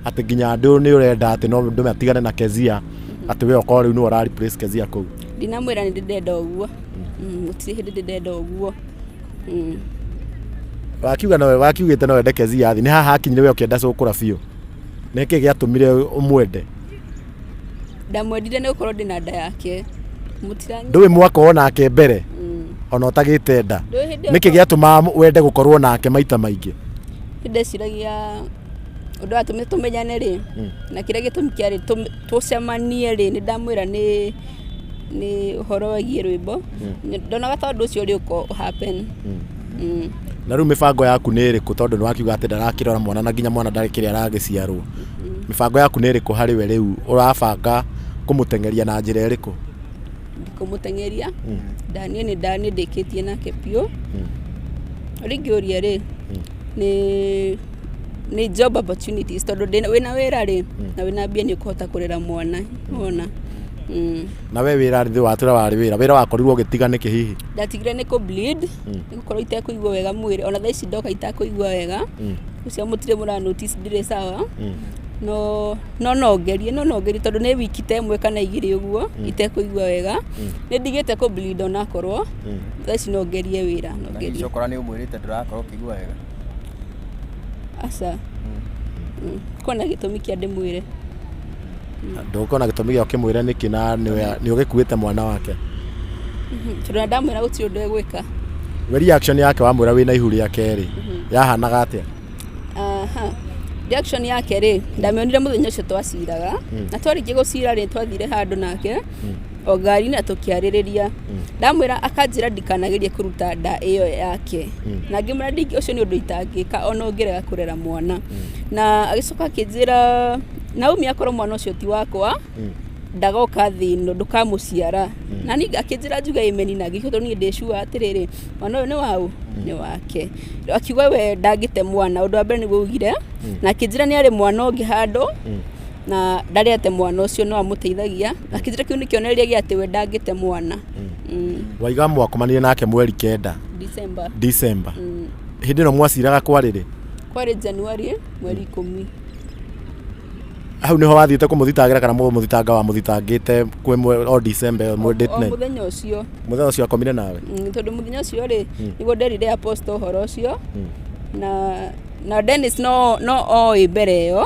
atĩ nginya andũ nĩ ũrenda atĩ no ndũme atigane na Kezia, atĩ we okorwo rĩu nĩwe ũra replace Kezia kũu? Ndinamwĩra nĩ ndĩndenda ũguo. Gũtirĩ hĩndĩ ndĩndenda ũguo. Wakiuga nowe wakiugĩte no wende Kezia athi, nĩ haha akinyire we ũkĩenda cũkũra biũ, nĩ kĩĩ gĩatũmire ũmwende? Ndamwendire nĩ gũkorwo ndĩna nda yake. Mũtiranyi. Ndũĩ mwakorwo nake mbere ona ũtagĩte nda? Ndũĩ hĩndĩ ĩyo. Nĩkĩ gĩatũmaga wende gũkorwo nake maita maingĩ? Ndeciragia ũndũ watũmire tũmenyane rĩ, na kĩrĩa gĩtũmi kĩarĩ tũcemanie rĩ, nĩ ndamwĩra nĩ ũhoro wĩgiĩ rwĩmbo, ndonaga ta ũndũ ũcio ũrĩ happen. Na rĩu mĩbango yaku nĩ ĩrĩkũ, tondũ nĩ wakiuga atĩ ndarakĩrora mwana na nginya mwana ndarĩ kĩrĩa aragĩciarwo? Mĩbango yaku nĩ ĩrĩkũ harĩ we rĩu? Ũrabanga kũmũteng'eria na njĩra ĩrĩkũ? Ndikũmũteng'eria, ndaniĩ nĩ ndĩkĩtie nake biũ. Ũrĩa ingĩũria rĩ, nĩ job opportunities, tondũ wĩna wĩra rĩ na wĩna mbia, nĩ ũkũhota kũrera mwana, wona. Na we wĩra thĩ watũra warĩ wĩra wakorirwo ũgĩtiga nĩkĩ hihi? Ndatigire nĩ kũ bleed, nĩ gũkorwo itekũigua wega mwĩrĩ, ona thaa ici ndoka itakũigua wega, ũcio mũtirĩ mũra notice ndirĩ sawa, no nongerie tondũ nĩ wiki ta ĩmwe kana igĩrĩ ũguo itekũigua wega, nĩ ndigĩte kũ bleed, onakorwo thaa ici no ngerie wĩra, no Na ngerie. Cokora nĩ ũmwĩrĩte ndũrakorwo ũkĩigua wega? Aca. Kona gĩtũmi kĩa ndĩmwĩre. Ndũkona gĩtũmi gĩa ũkĩmwĩre nĩkĩ na nĩ ũgĩkuĩte mwana wake? Tondũ na ndamwĩra gũtirĩ ũndũ egwĩka. We reaction yake wamwĩra wĩna ihu rĩa kerĩ yahanaga atĩa? Aha. Reaction yake rĩ, ndamĩonire mũthenya ũcio twaciraga, na twarĩkia gũcira rĩ, twathire handũ nake o ngari-inĩ na tũkĩarĩrĩria, ndamwĩra akanjĩra ndikanagerie kũruta nda ĩyo yake, na ngĩmwĩra ũcio nĩ ũndũ itangĩka ona ũngĩrega kũrera mwana, na agĩcoka akĩnjĩra Naomi, akorwo mwana ũcio ti wakwa ndagoka thĩ ĩno, ndũkamũciara, na niĩ akĩnjĩra njuge amen na ngĩigua tondũ niĩ ndĩ sure atĩrĩrĩ, mwana ũyũ nĩ waũ, nĩ wake. Akiuga we ndangĩte mwana, ũndũ wa mbere nĩguo augire, na akĩnjĩra nĩ arĩ mwana ũngĩ handũ na ndarete mwana ũcio, no amũteithagia. Akĩnjĩra kĩu nĩ kĩonereria gĩa atĩ we ndangĩte mwana. Waiga mwakomanire nake mweri 9? December. December. Hĩndĩ ĩno mwaciraga kwarĩrĩ? Kwarĩ January mweri 10. Hau nĩho wathiĩte kũmũthitangĩra kana mũthitanga wamũthitangĩte kwĩ o December mwe date O 9? Mũthenya ũcio. Mũthenya ũcio akomire nawe? Tondũ mũthenya ũcio rĩ, nĩguo nderire apostle ũhoro ũcio, na Dennis no oĩ mbere ĩyo.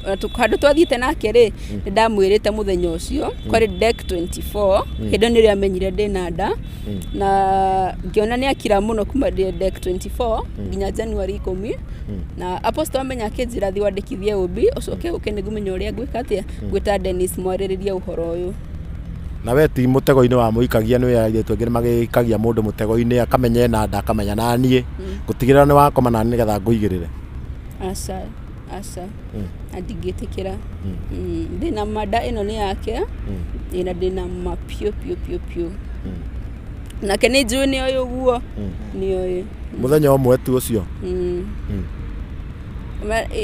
Ona handũ twathiĩte nake rĩ, nĩ ndamwĩrĩte mũthenya ũcio kwarĩ Dec 24, hĩndĩ ĩyo nĩrĩo amenyire ndĩna nda, na ngĩona nĩ akira mũno kuma Dec 24 nginya January 10, na apostle amenya akĩnjĩra thiĩ wandĩkithie OB, ũcoke ũke nĩngũmenya ũrĩa ngwĩka atĩa, ngwĩta Dennis mwarĩrĩrie ũhoro ũyũ. Na we ti mũtego-inĩ wa mũikagia? Nĩ airĩtu aingĩ nĩ magĩikagia mũndũ mũtego-inĩ, akamenya ena nda, akamenya na niĩ ngũtigĩrĩra nĩ wakoma na nĩgetha ngũigĩrĩre. Aca. Aca, na ndingĩtĩkĩra. Ndĩna manda ĩno nĩ yake. Ĩ, na ndĩna ma piũ piũ piũ piũ, nake nĩ njũĩ nĩ oĩ ũguo, nĩ oĩ. Mũthenya ũmwe tu ũcio?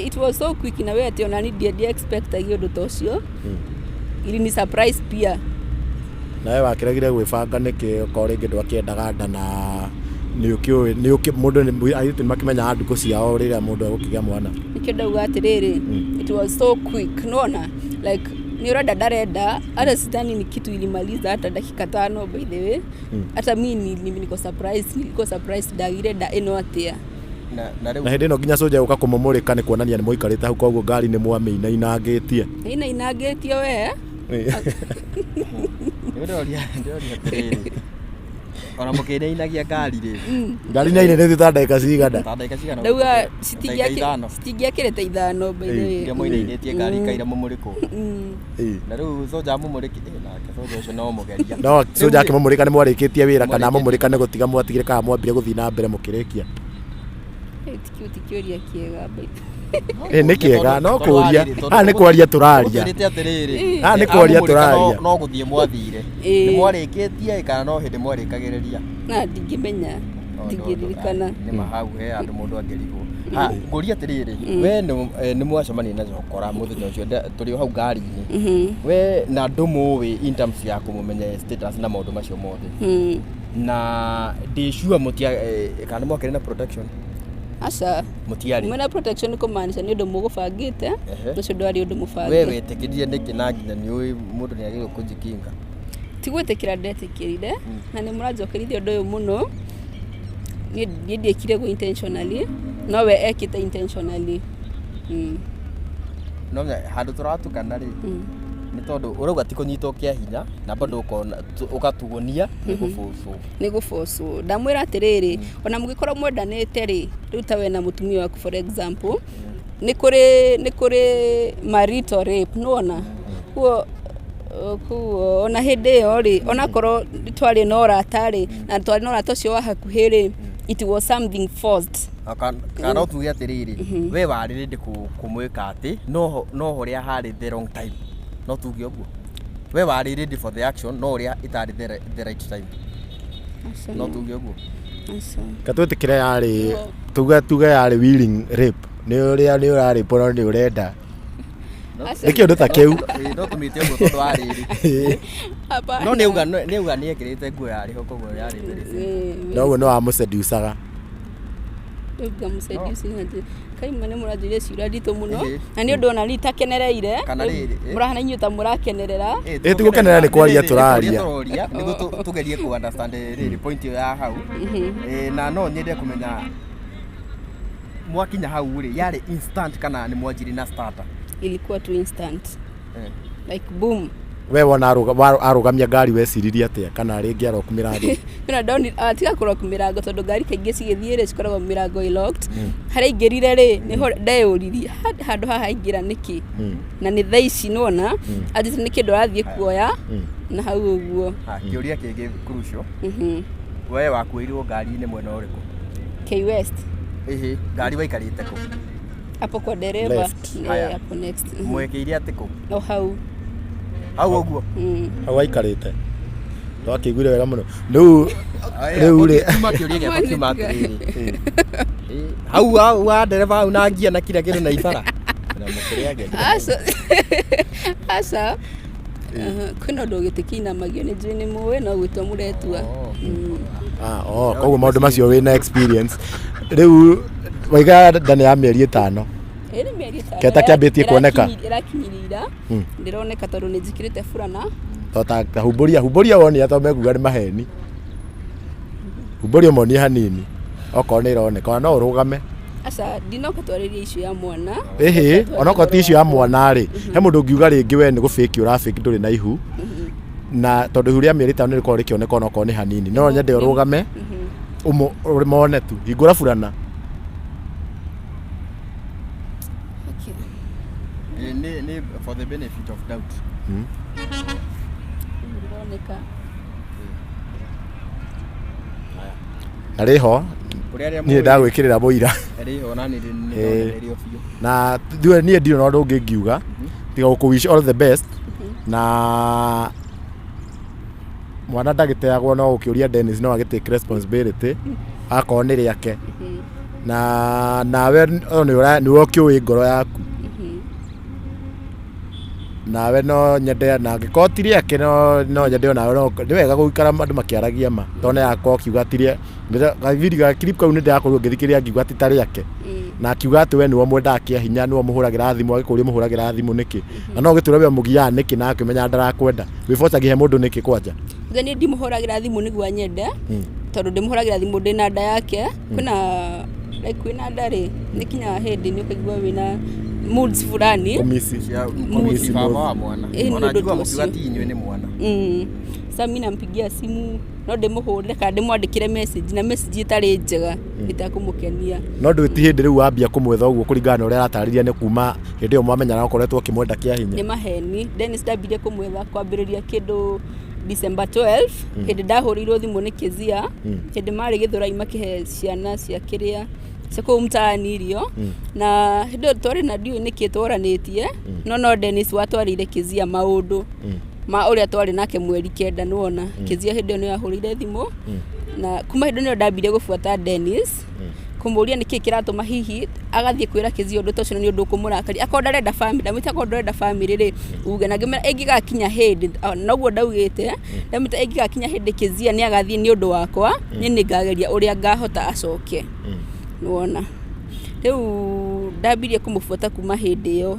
It was so quick na we atĩ ona ni ndiĩ expectagia ũndũ ta ũcio, ili ni surprise pia. Nawe wakĩregire gwĩbanga nĩkĩ, okorwo rĩngĩ ndwakĩendaga nda, na nĩ ũkĩũĩ nĩ ũkĩ mũndũ nĩ airĩtu nĩ makĩmenyaga ndukũ ciao rĩrĩa mũndũ egũkĩgĩa mwana? Nĩkĩo ndauga atĩrĩrĩ, it was so quick, nona like nĩ ũrenda ndarenda, hata sidhani ni kitu ilimaliza hata dakika 5. By the way, hata mi niko surprise, nilikuwa surprise ndagire nda ĩno atĩa. Na rĩu Na hĩndĩ ĩno nginya cũnja gũka kũmũmũrĩka nĩ kuonania nĩ mũikarĩte hau, koguo ngari nĩ mwamĩinainangĩtie. Ina inangĩtio we. Ndĩroria atĩrĩrĩ, ona mũkĩinainagia ngari rĩ, Ngari nĩ ainĩnĩtio ta ndagĩka cigana? Ta ndagĩka cigana? Ndauga Ndagĩka 5. Citingĩakĩrĩte 5, by the way. Iria mũinainĩtie ngari kaira mũmũrĩkwo. Na rĩu soja amũmũrĩki, nake soja ũcio no mũgeria. No cũnja akĩmũmũrĩka nĩ mwarĩkĩtie wĩra kana Mwarĩkĩtie. amũmũrĩka nĩ gũtiga mwatigire, kana mwambire gũthiĩ na mbere mũkĩrĩkia? Ĩ, ti kĩũria kĩega, by the Ĩ, nĩ kĩega no kũria haha nĩ kwaria tũraria. Tũrĩte atĩrĩrĩ, Haha nĩ kwaria amũmũrĩka tũraria. No gũthiĩ mwathire, nĩ mwarĩkĩtie kana no hĩndĩ mwarĩkagĩrĩria? Na ndingĩmenya, ndingĩririkana. Nĩ ma hau he handũ mũndũ angĩrigwo. Ha ngũria atĩrĩrĩ, we nĩ mwacemania na Cokora mũthenya ũcio tũrĩ o hau ngari-inĩ, we na ndũmũĩ in terms ya kũmũmenya status na maũndũ macio mothe, na ndĩ sure mũtia kana nĩ mwakĩrĩ na protection? Aca. Mũtiarĩ? Mwena protection kũmaanisha nĩ ũndũ mũgũbangĩte. Ũcio ndwarĩ ũndũ We mũbange. wetĩkĩrire nĩkĩ na nginya nĩ ũĩ mũndũ nĩ agĩrĩirwo kũjikinga? Ti gwĩtĩkĩra ndetĩkĩrire, na nĩ mũranjokerithia ũndũ ũyũ mũno. Niĩ ndiĩkire guo intentionally, no we ekĩte intentionally. No menya handũ tũratukana rĩ, nĩ tondũ ũrauga ti kũnyitwo kĩa hinya na bado ũkona ũgatuonia nĩ gũbũcwo. Nĩ gũbocwo. Ndamwĩra atĩrĩrĩ, ona mũngĩkorwo mwendanĩte rĩ, rĩu ta we na mũtumia waku, for example, nĩ kũrĩ marital rape, nĩwona kuo ona hĩndĩ ĩyo rĩ, onakorwo twarĩ na ũrata rĩ, na twarĩ na ũrata ũcio wa hakuhĩ rĩ, it was something forced. Kana no tuge atĩrĩrĩ, we warĩ ready kũmwĩka atĩ no ũrĩa harĩ the wrong time? No tuge ũguo, we warĩ ready for the action no ũrĩa ĩtarĩ the right time? Aca. No tuge ũguo? Aca. Katwĩtĩkĩre yarĩ, tuge yarĩ willing rape, nĩ ũrĩa nĩ ũrarĩpwo no nĩ ũrenda. Aca. Nĩ kĩũndũ ta kĩu. Ĩĩ, no tũmĩte ũguo tondũ wa rĩrĩ. Hapana. No nĩauga nĩekĩrĩte nguo yarĩ ho, koguo yarĩ very simple. No ũguo nĩ wamũseducaga? Rĩu ngamũseduce nĩ atĩ kaima nĩ mũranjũria ciũria nditũ mũno. Na nĩ ũndũ ona niĩ itakenereire. Kana rĩrĩ, Mũrahana inyuĩ ta mũrakenerera. Ĩ, ti gũkenerera, nĩ kwaria Nĩ tũraria. Tũroria nĩguo tũgerie kũ understand rĩrĩ point ĩyo ya hau. Na no nyende kũmenya mwakinya hau rĩ, yarĩ instant kana nĩ mwanjiri na starter? Ilikuwa tu instant, like boom. We wona arũgamia ngari weciririe atĩa, kana rĩngĩ aroku mĩrango? Kwĩna ndoni tiga kũroku mĩrango, tondũ ngari kaingĩ cigĩthiĩ rĩ, cikoragwo mĩrango ĩ locked. Harĩa aingĩrire rĩ, nĩho ndeyũririe, handũ haha aingĩra nĩkĩ, na nĩ thaa ici nĩwona anjĩte nĩ kĩndũ arathiĩ kuoya na hau ũguo. Ha, kĩũria kĩngĩ crucial. We wakuĩirwo ngari-inĩ mwena ũrĩkũ? K West. Ĩhĩ, ngari waikarĩte kũ? Hapo kwa dereva. Left. Haya. Hapo next. Mwekĩire atĩ kũ? O hau. Hau ũguo? Mm. Hau waikarĩte ndwakĩiguire wega mũno rĩu rĩ? Kuma kĩũria gĩakwa kiuma atĩrĩrĩ. Ĩ, hau hau wa ndereba hau na ngia na kila kĩndũ na ibara na mũkĩrĩ ageni. Aca, aca. Aha, kwĩna ũndũ gĩtĩ kĩinamagio, nĩ njũĩ nĩ mũĩ, no gwĩtwo mũretua. Oh. Ah, oh, koguo maũndũ macio wĩna experience. Rĩu waiga nda nĩ ya mĩeri 5? Ĩ, nĩ mĩeri 5. Keta kĩambĩtie kuoneka? Ĩrakinyirira. Ndĩroneka tondũ nĩ njĩkĩrĩte burana. To ta humbũria, humbũria wonia, to mekuga nĩ maheni. Humbũria monie hanini okorwo nĩ ĩroneka, ona no ũrũgame. Aca, ndinoka twarĩrie icio ya mwana. Ĩhĩ, onokorwo ti icio ya mwana rĩ, he mũndũ ũngiuga rĩngĩ we nĩ gũbĩki ũrabĩki, ndũrĩ na ihu, na tondũ ihu rĩa mĩeri 5 nĩ rĩkoragwo rĩkĩoneka onokorwo nĩ hanini. No nyende ũrũgame mone tu, hingũra burana. Okay. Ĩ, nĩ for the benefit of doubt. Rĩu rĩroneka. Na rĩho. Kũrĩ arĩa Niĩ ndagwĩkĩrĩra mũira. Rĩho na nĩ Ĩĩ. nĩrio biũ. Na thiwe niĩ ndirĩ na ũndũ ũngĩ ngiuga tiga gũkũ wish all the best, na mwana ndagĩteagwo, no ũkĩũria Dennis no agĩ take responsibility akorwo nĩ rĩake, na nawe o nĩ nĩwe ũkĩũĩ ngoro yaku, nawe no nyende, na angĩkorwo ti rĩake no nyende onawe, no nĩ wega gũikara andũ makĩaragia ma, tondũ nĩ yakorwo akiuga ti rĩa gavideo ga clip kau, nĩ ndĩrakorirwo ngĩthikĩrĩria ngiuga ti ta rĩake, na akiuga atĩ we nĩwe mwendaga kĩa hinya, nĩwe mũhũragĩra thimũ, agĩkũria mũhũragĩra thimũ nĩkĩ, na no gĩtũre we mũgiaga nĩkĩ, na akĩmenya ndarakwenda wĩbocagia he mũndũ nĩkĩ kwanja. Thutha niĩ ndimũhũragĩra thimũ nĩguo anyende, tondũ ndĩmũhũragĩra thimũ ndĩna nda yake. Kwĩna like kwĩna nda rĩ, nĩ kinyaga hĩndĩ nĩ ũkaigua wĩna moods fulani. Kũmici. Cia Kũmici baba mũthĩ. wa mwana. Ĩĩ, nĩ Ona ũndũ njigua ta mũkiuga ũcio. ti inyuĩ nĩ mwana. Sasa mi nampigia simu, no ndĩmũhũrĩre kana ndĩmwandĩkĩre message, na message ĩtarĩ njega ĩtakũmũkenia. No ndũ ti hĩndĩ rĩu wambia kũmwetha ũguo kũringana na ũrĩa aratarĩria, nĩ kuma hĩndĩ ĩyo mwamenyana ũkoretwo ũkĩmwenda kĩa hinya. Nĩ maheni. Dennis ndambirie kũmwetha kwambĩrĩria kĩndũ December 12, hĩndĩ ndahũrĩirwo thimũ nĩ Kezia, hĩndĩ marĩ Gĩthũrai makĩhe ciana cia kĩrĩa cia kũu mtaani irio, na hĩndĩ ĩyo twarĩ na ndiũĩ nĩkĩ twaranĩtie, no Dennis watwarĩire Kezia maũndũ ma ũrĩa twarĩ nake mweri 9. Nĩwona Kezia hĩndĩ ĩyo nĩyo ahũrĩire thimũ, na kuma hĩndĩ ĩyo ndambire gũbuata Dennis kũmũria nĩkĩ kĩratũma hihi agathiĩ kwĩra Kezia ũndũ ta ũcio, na nĩ ũndũ ũkũmũrakaria. Akorwo ndarenda family, ndamwĩta akorwo ndũrenda family rĩ uge, na ngĩmwĩra ĩngĩgakinya hĩndĩ, noguo ndaugĩte, ndamwĩta ĩngĩgakinya hĩndĩ Kezia nĩ agathiĩ nĩ ũndũ wakwa, niĩ nĩ ngageria ũrĩa ngahota acoke. Nĩwona rĩu ndambirie kũmũbuata kuma hĩndĩ ĩyo,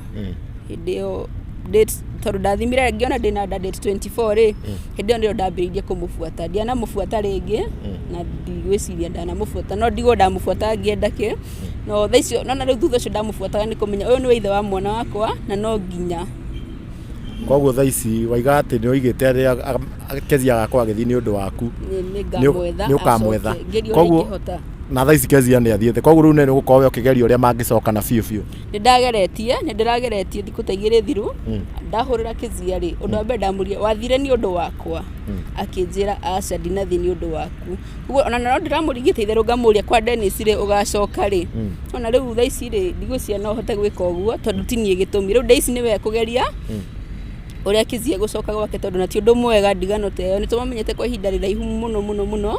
hĩndĩ ĩyo date, tondũ ndathimire ngĩona ndĩna nda date 24 rĩ, hĩndĩ ĩyo nĩyo ndambĩrĩirie kũmũbuata. Ndianamũbuata rĩngĩ, na ndigwĩciria ndanamũbuata, no ndigwo ndamũbuata ngĩenda kĩ, no thaa icio nona rĩu thutha ũcio ndamũbuataga nĩ kũmenya ũyũ nĩwe ithe wa mwana wakwa na no nginya. Koguo thaa ici waiga atĩ nĩ oigĩte arĩa Kezia agakorwo agĩthiĩ nĩ ũndũ waku. Nĩ ngamwetha. Nĩ ũkamwetha. Acoke, ngerie ũrĩa Koguo- ingĩhota. Na thaa ici Kezia nĩ athiĩte, koguo rĩu nĩ ũgũkorwo we ũkĩgeria ũrĩa mangĩcokana biũ biũ. Nĩ ndageretie, nĩ ndĩrageretie thikũ ta 2 thiru. Ndahũrĩra Kezia rĩ, ũndũ wa mbere ndamũria, wathire nĩ ũndũ wakwa? Akĩnjĩra aca, ndinathiĩ nĩ ũndũ waku. Ũguo ona no ndĩramũringĩte itherũ, ngamũria kwa Dennis rĩ, ũgacoka rĩ? Ona rĩu thaa ici rĩ, ndigwĩciria no hote gwĩka ũguo tondũ ti niĩ gĩtũmi. Rĩu Daisy nĩwe kũgeria ũrĩa Kezia gũcoka gwake, tondũ na ti ũndũ mwega ndigano ta ĩyo, nĩ tũmamenyete kwa ihinda rĩraihu mũno mũno mũno,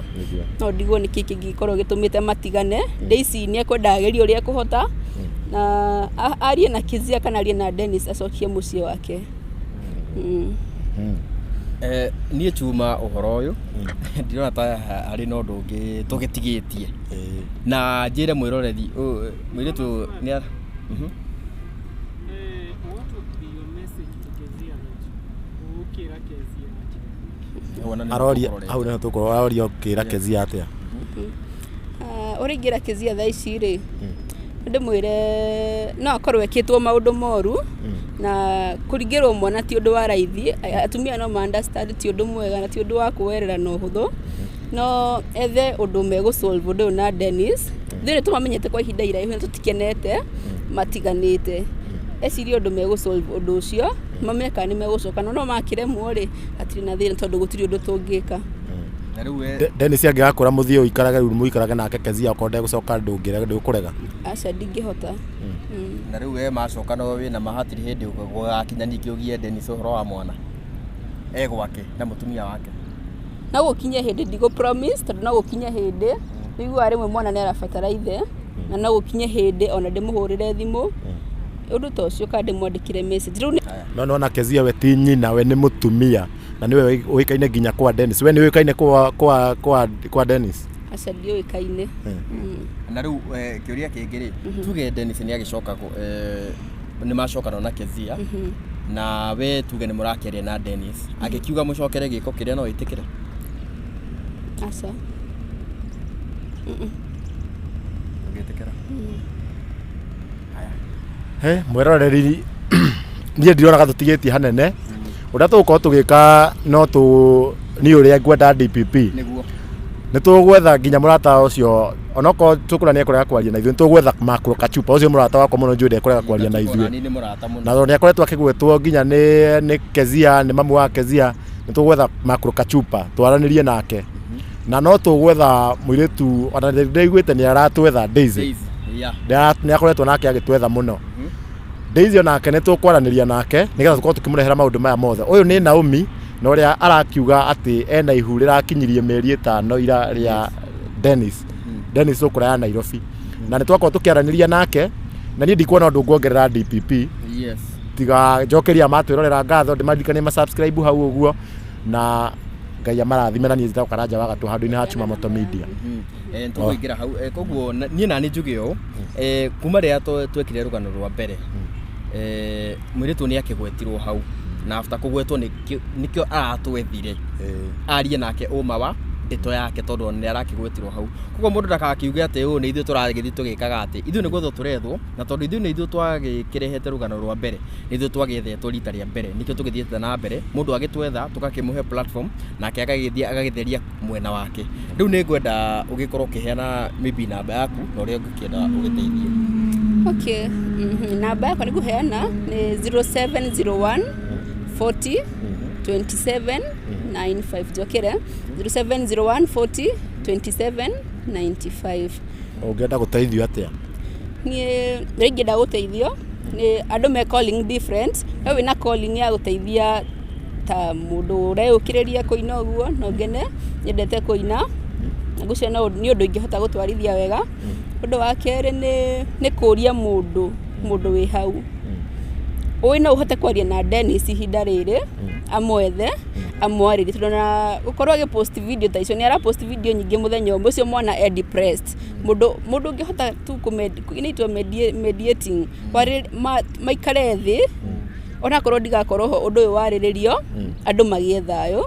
no ndigwo nĩkĩ kĩngĩkorwo gĩtũmĩte matigane. Daisy nĩ ekwenda agerie ũrĩa ekũhota na arie na Kezia kana arie na Dennis acokie mũciĩ wake. Niĩ chuma ũhoro ũyũ ndirona ta harĩ na ũndũ ũngĩ tũgĩtigĩtie, na njĩre mwĩroreri mũirĩtu nĩ What would be your message to Kezia that ũkĩra Kezia atĩa? Wona nĩ Aroria tũkũrorete. Hau nĩho tũkorwo aroria ũkĩra Kezia atĩa. Ũrĩa ingĩra Kezia thaa ici rĩ, ndĩmwĩre no akorwo ekĩtwo maũndũ moru, na kũringĩrwo mwana ti ũndũ wa raithi. Atumia no ma understand ti ũndũ mwega na ti ũndũ wa kuoerera na ũhũthũ, no ethe ũndũ megũ solve ũndũ ũyũ na Dennis. Ithuĩ nĩ tũmamenyete kwa ihinda iraihu na tũtikenete matiganĩte. Ecirie ũndũ megũ solve ũndũ ũcio, mamenye kana nĩ megũcoka, no makĩremwo rĩ, hatirĩ na thĩna tondũ gũtirĩ ũndũ tũngĩka. Na rĩu we Dennis angĩgakũra mũthiĩ ũikarage rĩu mũikarage nake Kezia, okorwo ndegũcoka ndũngĩrega ndũkũrega? Aca, ndingĩhota. Na rĩu we macoka no wĩna ma hatirĩ hĩndĩ gũgakinya ningĩ ũgie Dennis ũhoro wa mwana e gwake na mũtumia wake? No gũkinye hĩndĩ, ndigũ promise, tondũ no gũkinye hĩndĩ wĩiguaga rĩmwe mwana nĩ arabatara ithe, na no gũkinye hĩndĩ ona ndĩmũhũrĩre thimũ ũndũ ta ũcio kana ndĩmwandĩkĩre message rĩu No nona Kezia we ti nyina, we nĩ mũtumia na nĩwe ũĩkaine nginya kwa Dennis. We nĩ ũĩkaine kwa Dennis? Aca, ndiũĩkaine. Na rĩu kĩũria kĩngĩ rĩ, tuge Dennis nĩ agĩcoka nĩ macokana na Kezia, na we tuge nĩ mũrakĩaria na Dennis agĩkiuga mũcokere gĩko kĩrĩa, no wĩtĩkĩre? Aca. Ũngĩtĩkĩra? He mwĩroreri, niĩ ndirona tũtigĩtie hanene ũrĩa tũgũkorwo tũgĩka, no tũ niĩ ũrĩa ngwenda DPP Nĩguo. Nĩ tũgwetha nginya mũrata ũcio, onokorwo tũkũra nĩ ekũrega kwaria na ithuĩ, nĩ tũgwetha Makro Kachupa ũcio mũrata wakwa mũno, njũĩ ndekũrega kwaria na ithuĩ. Nĩ mũrata mũno. Na tondũ nĩ akoretwo akĩgwetwo nginya nĩ Kezia, nĩ mamu wa Kezia, nĩ tũgwetha Makro Kachupa twaranĩrie nake, na no tũgwetha mũirĩtu ona ndĩiguĩte nĩ aratwetha Daisy. Daisy, Nĩ akoretwo nake agĩtwetha mũno. Daisy onake nĩ tũkwaranĩria nake nĩgetha tũkorwo tũkĩmũrehera maũndũ maya mothe. Ũyũ nĩ Naomi na ũrĩa arakiuga atĩ ena ihu rĩrakinyirie mĩeri 5 ira rĩa Dennis. Dennis ũkũraya Nairobi. Na nĩ twakorwo tũkĩaranĩria nake na niĩ ndikuona ũndũ nguongerera DPP. Yes. Tiga njokeria matwĩrorera ngatho ndĩmaririkanie ma subscribe hau ũguo na Ngai amarathime na niĩ njĩtagwo Karanja wa Gatũ handũ-inĩ ha Chuma Moto Media. Tũkũingĩra hau koguo niĩ nani njuge ũũ kuma rĩrĩa twekire rũgano rwa mbere mũirĩtu nĩ akĩgwetirwo hau na after kũgwetwo nĩkĩo aratwethire arie nake ũma wa ndeto yake tondũ nĩ arakĩgwetirwo hau. Koguo mũndũ ndakakiuge atĩ ũũ nĩ ithuĩ tũragĩthiĩ tũgĩkaga atĩ ithuĩ nĩ gwethwo tũrethwo na tondũ ithuĩ nĩ ithuĩ twagĩkĩrehete rũgano rwa mbere nĩ ithuĩ twagĩethetwo rita rĩa mbere nĩkĩo tũgĩthiĩte na mbere mũndũ agĩtwetha tũgakĩmũhe platform nake agagĩthiĩ agagĩtheria mwena wake. Rĩu nĩ ngwenda ũgĩkorwo ũkĩheana maybe namba yaku na ũrĩa ũngĩkĩenda ũgĩteithio. Okay. Namba yakwa nĩ ngũheana nĩ 0701 40 27 95. Njokere 0701 40 27 95. Ũngĩenda gũteithio atĩa? Niĩ rĩngĩ ingĩenda gũteithio nĩ andũ me calling different. We wĩna calling ya gũteithia ta mũndũ ũreyũkĩrĩria kũina ũguo no ngene, nyendete kũina na ngwĩciria no nĩ ũndũ ingĩhota gũtwarithia wega. Ũndũ wa kerĩ nĩ kũria mũndũ wĩ hau ũĩ no ũhote kwaria na Dennis ihinda rĩrĩ amwethe amwarĩrie tondũ na gũkorwo agĩ post video ta icio nĩ ara post video nyingĩ mũthenya ũmwe ũcio mwana e depressed. Mũndũ ũngĩhota tu inaitwo mediating maikare thĩ onakorwo ndigakorwo ho ũndũ ũyũ warĩrĩrio andũ magĩe thayũ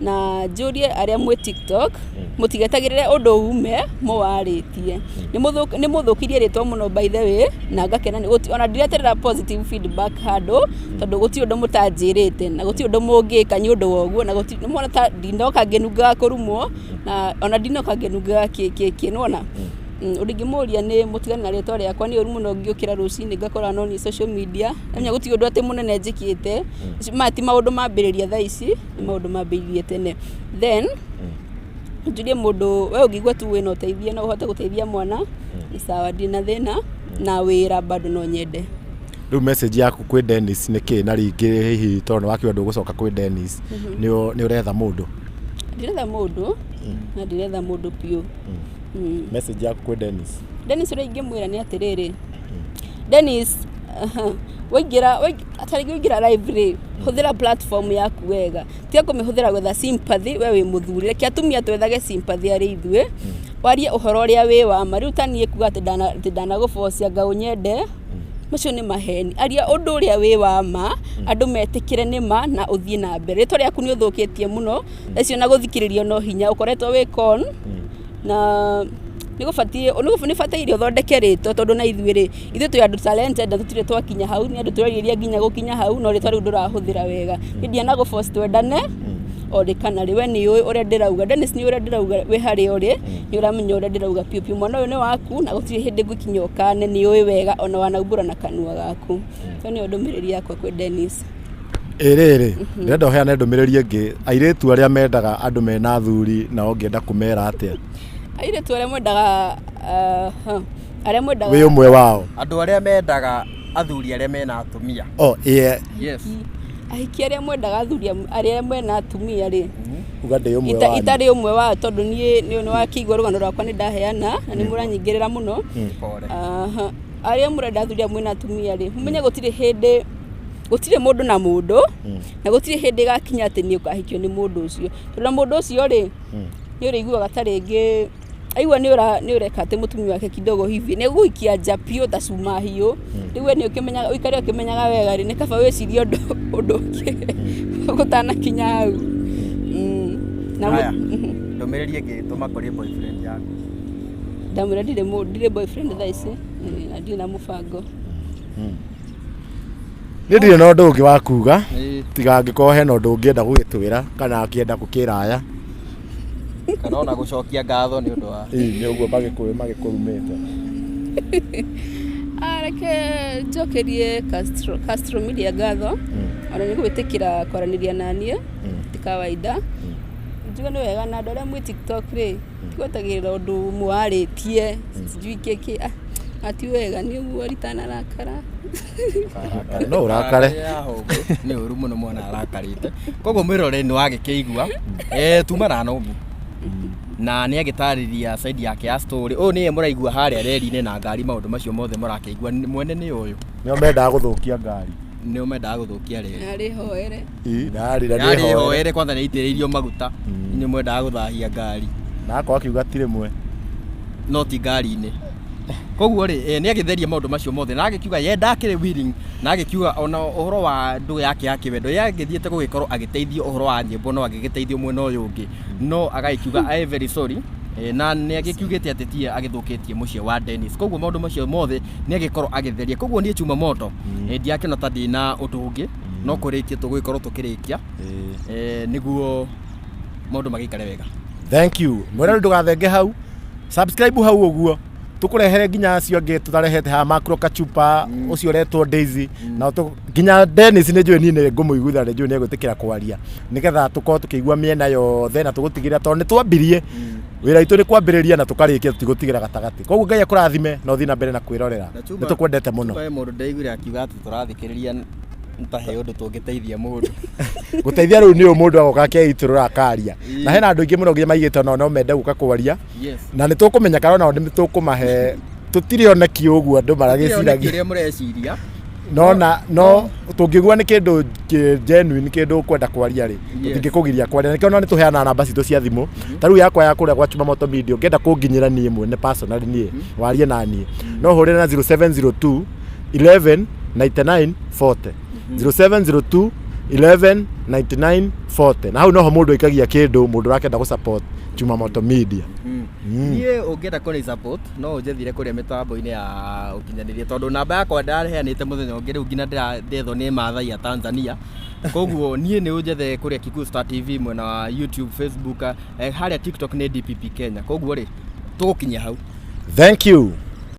na njũrie arĩa mwĩ TikTok mũtigetagĩrĩre ũndũ ume mũwarĩtie. Nĩ mũthũkirie rĩtwa mũno by the way na ngakena ona ndireterera positive feedback handũ tondũ gũtirĩ ũndũ mũtanjĩrĩte na gũtirĩ ũndũ mũngĩka nĩ ũndũ wa ũguo na gũtirĩ nĩmwona ta ndinoka ngĩnungaga kũrumwo na ona ndinoka ngĩnungaga kĩ nĩwona. Ũndũ ingĩmũria nĩ mũtigane na rĩtwa rĩakwa nĩ ũru mũno ngĩũkĩra rũcinĩ ngakora no niĩ social media namenya gũtirĩ ũndũ atĩ mũnene njĩkĩte. Maya ti maũndũ mambĩrĩria thaa ici nĩ maũndũ mambĩrĩirie tene. Then njurie mũndũ we ũngĩigua tu wĩna ũteithio no ũhote gũteithia mwana nĩ sawa ndirĩ na thĩna na wĩra bado no nyende. Rĩu message yaku kwĩ Dennis nĩ kĩ na rĩngĩ hihi tondũ nĩ wakiuga ndũgũcoka kwĩ Dennis nĩ ũretha mũndũ? Ndiretha mũndũ na ndiretha mũndũ biũ. Message yaku kwĩ Dennis? Dennis ũrĩa ingĩmwĩra nĩ atĩrĩrĩ Dennis waingĩra ta rĩngĩ waingĩra live rĩ hũthĩra platform yaku wega tiga kũmĩhũthĩra gwetha sympathy we wĩ mũthuri reke atumia twethage sympathy arĩ ithuĩ warie ũhoro ũrĩa wĩ wa ma. Rĩu ta niĩ kuga atĩ ndanagũbocia ngaũnyende macio nĩ maheni. Aria ũndũ ũrĩa wĩ wa ma andũ metĩkĩre nĩ ma na ũthiĩ na mbere. Rĩtwa rĩaku nĩ ũthũkĩtie mũno thaa icio na gũthikĩrĩrio no hinya ũkoretwo wĩ con na nĩ bataire ũthondeke rĩtwa tondũ na ithuĩ rĩ ithuĩ twĩ andũ talented na tũtirĩ twakinya hau nĩ andũ tũrarĩrĩria nginya gũkinya hau no rĩtwa rĩu ndũrahũthĩra wega. Niĩ ndianagũ force twendane o rĩ kana rĩ we nĩ ũĩ ũrĩa ndĩrauga. Dennis nĩ ũrĩa ndĩrauga wĩ harĩa ũrĩ nĩ ũramenya ũrĩa ndĩrauga piũ piũ. Mwana ũyũ nĩ waku na gũtirĩ hĩndĩ ngũkinya ũkane nĩ ũĩ wega ona wanaumbũra na kanua gaku. Ĩyo nĩyo ndũmĩrĩri yakwa kwĩ Dennis. Ĩrĩrĩ ndĩrenda ũheane ndũmĩrĩri ĩngĩ airĩtu arĩa mendaga andũ mena athuri na ũngĩenda kũmera atĩa? Airĩtu arĩa mwendaga arĩa mwendaga wĩ ũmwe wao andũ arĩa mendaga athuri arĩa mena atumia. Oh yeah. Yes. Ahiki arĩa mwendaga athuri arĩa mena atumia rĩ uga ndĩ ũmwe wao. Itarĩ ũmwe wao tondũ niĩ nĩ wakĩigua rũgano rwakwa nĩ ndaheana na nĩ mũranyingĩrĩra mũno. Arĩa mũrenda athuri arĩa mwĩna atumia rĩ mũmenye gũtirĩ hĩndĩ gũtirĩ mũndũ na mũndũ na gũtirĩ hĩndĩ ĩgakinya atĩ nĩ ũkahikio nĩ mũndũ ũcio tondũ na mũndũ ũcio rĩ nĩ ũrĩiguaga ta rĩngĩ aigua nĩ ũreka atĩ mũtumia wake kidogo hivi nĩ egũgũikia nja biũ ta cuma hiũ. Rĩu we nĩ ũkĩmenyaga ũikare ũkĩmenyaga wega rĩ nĩ kaba wĩcirie ũndũ ũngĩ gũtanakinya hau. Haya, ndũmĩrĩri ĩngĩ tũma kũrĩ boyfriend yaku. Ndamwĩra ndirĩ boyfriend thaa ici na ndirĩ na mũbango. Niĩ ndirĩ na ũndũ ũngĩ wa kuga tiga angĩkorwo hena ũndũ ũngĩenda gũgĩtwĩra kana akĩenda gũkĩra aya kana ona gũcokia ngatho nĩ ũndũ wa nĩ ũguo magĩkũrumĩte. Reke njokerie Castro Media ngatho ona nĩ gwĩtĩkĩra kwaranĩria na niĩ ti kawaida. Njuge nĩ wega na andũ arĩa mwĩ TikTok rĩ tigwetagĩrĩra ũndũ mwarĩtie sijui kĩkĩ. Ati wega nĩ ũguo ritanarakara. No ũrakare. Nĩ ũru mũno mwana arakarĩte. Koguo mwĩroreri nĩ wagĩkĩigua tuma na nobu na nĩ agĩtarĩria side yake ya story. Ũyũ nĩye mũraigua harĩa reri-inĩ na ngari, maũndũ macio mothe mũrakĩigua mwene nĩ ũyũ. Nĩo mendaga gũthũkia ngari. Nĩo mendaga gũthũkia reri. Narĩ hoere. Ndarĩ na Yarĩ nĩhoere. hoere kwanza nĩ aitĩrĩirio maguta. Inyuĩ mwendaga gũthahia ngari. Na akorwo akiuga ti rĩmwe. No ti ngari-inĩ. Koguo rĩ, nĩ agĩtheria maũndũ macio mothe na agĩkiuga ye ndakĩrĩ willing, na agĩkiuga ona ũhoro wa ndũgũ yake ya kĩwendo ye agĩthiĩte gũgĩkorwo agĩteithio ũhoro wa nyĩmbo no agĩgĩteithio mwena ũyũ ũngĩ, no agagĩkiuga I am very sorry, na nĩ agĩkiugĩte atĩ tiye agĩthũkĩtie mũciĩ wa Dennis. Koguo maũndũ macio mothe nĩ agĩkorwo agĩtheria. Koguo niĩ Chuma Moto, ndiakĩona ta ndĩna ũndũ ũngĩ, no kũrĩkia tũgũgĩkorwo tũkĩrĩkia, nĩguo maũndũ magĩikare wega. Thank you. Mwĩrori ndũgathenge hau. Subscribe hau ũguo. Tũkũrehere nginya acio angĩ tũtarehete haha Macro Kachupa, ũcio ũretwo Daisy. Na nginya Dennis nĩ njũĩ niĩ nĩ ngũmũiguithania, nĩ njũĩ nĩ egwĩtĩkĩra kwaria. Nĩgetha tũkorwo tũkĩigua mĩena yothe na tũgũtigĩrĩra tondũ nĩ twambirie. Wĩra witũ nĩ kwambĩrĩria na tũkarĩkia, tũtigũtigĩra gatagatĩ. Koguo Ngai akũrathime na ũthiĩ na mbere na kwĩrorera. Nĩ tũkwendete mũno. Chuma he mũndũ ndaiguire akiuga atĩ tũrathikĩrĩria ta he ũndũ tũngĩteithia mũndũ. Gũteithia rĩu nĩ ũyũ mũndũ agoka akeitũrũra akaria. Na hena andũ aingĩ mũno nginya maigĩte onao no mende gũka kwaria. Na nĩ tũkũmenya kana onao nĩ tũkũmahe, tũtirĩ oneki ũguo andũ maragĩciragia. Kĩrĩa mũreciria. No na no tũngĩgua nĩ kĩndũ genuine, kĩndũ ũkwenda kwaria rĩ, tũtingĩkũgiria kwaria. Nĩkĩo ona nĩ tũheanaga namba citũ cia thimũ. Ta rĩu yakwa ya kũrĩa gwa Chuma Moto Media, ũngĩenda kũnginyĩra niĩ mwene personally niĩ, warie na niĩ, no ũhũrĩre na 0702 11 99 40. 0702 11 99 40. Na hau noho mũndũ aikagia kĩndũ mũndũ ũrakĩenda gũ support Chuma Moto Media. Niĩ ũngĩenda kũni support no ũnjethire kũrĩa mĩtambo-inĩ ya ũkinyanĩria, tondũ namba yakwa ndaheanĩte mũthenya ũngĩ rĩu nginya ndĩrethwo nĩ Maathai a Tanzania. Koguo niĩ nĩ ũnjethe kũrĩa Kikuyu Star TV mwena wa YouTube, Facebook, harĩa TikTok nĩ DPP Kenya. Koguo rĩ, tũgũkinyia hau. Thank you.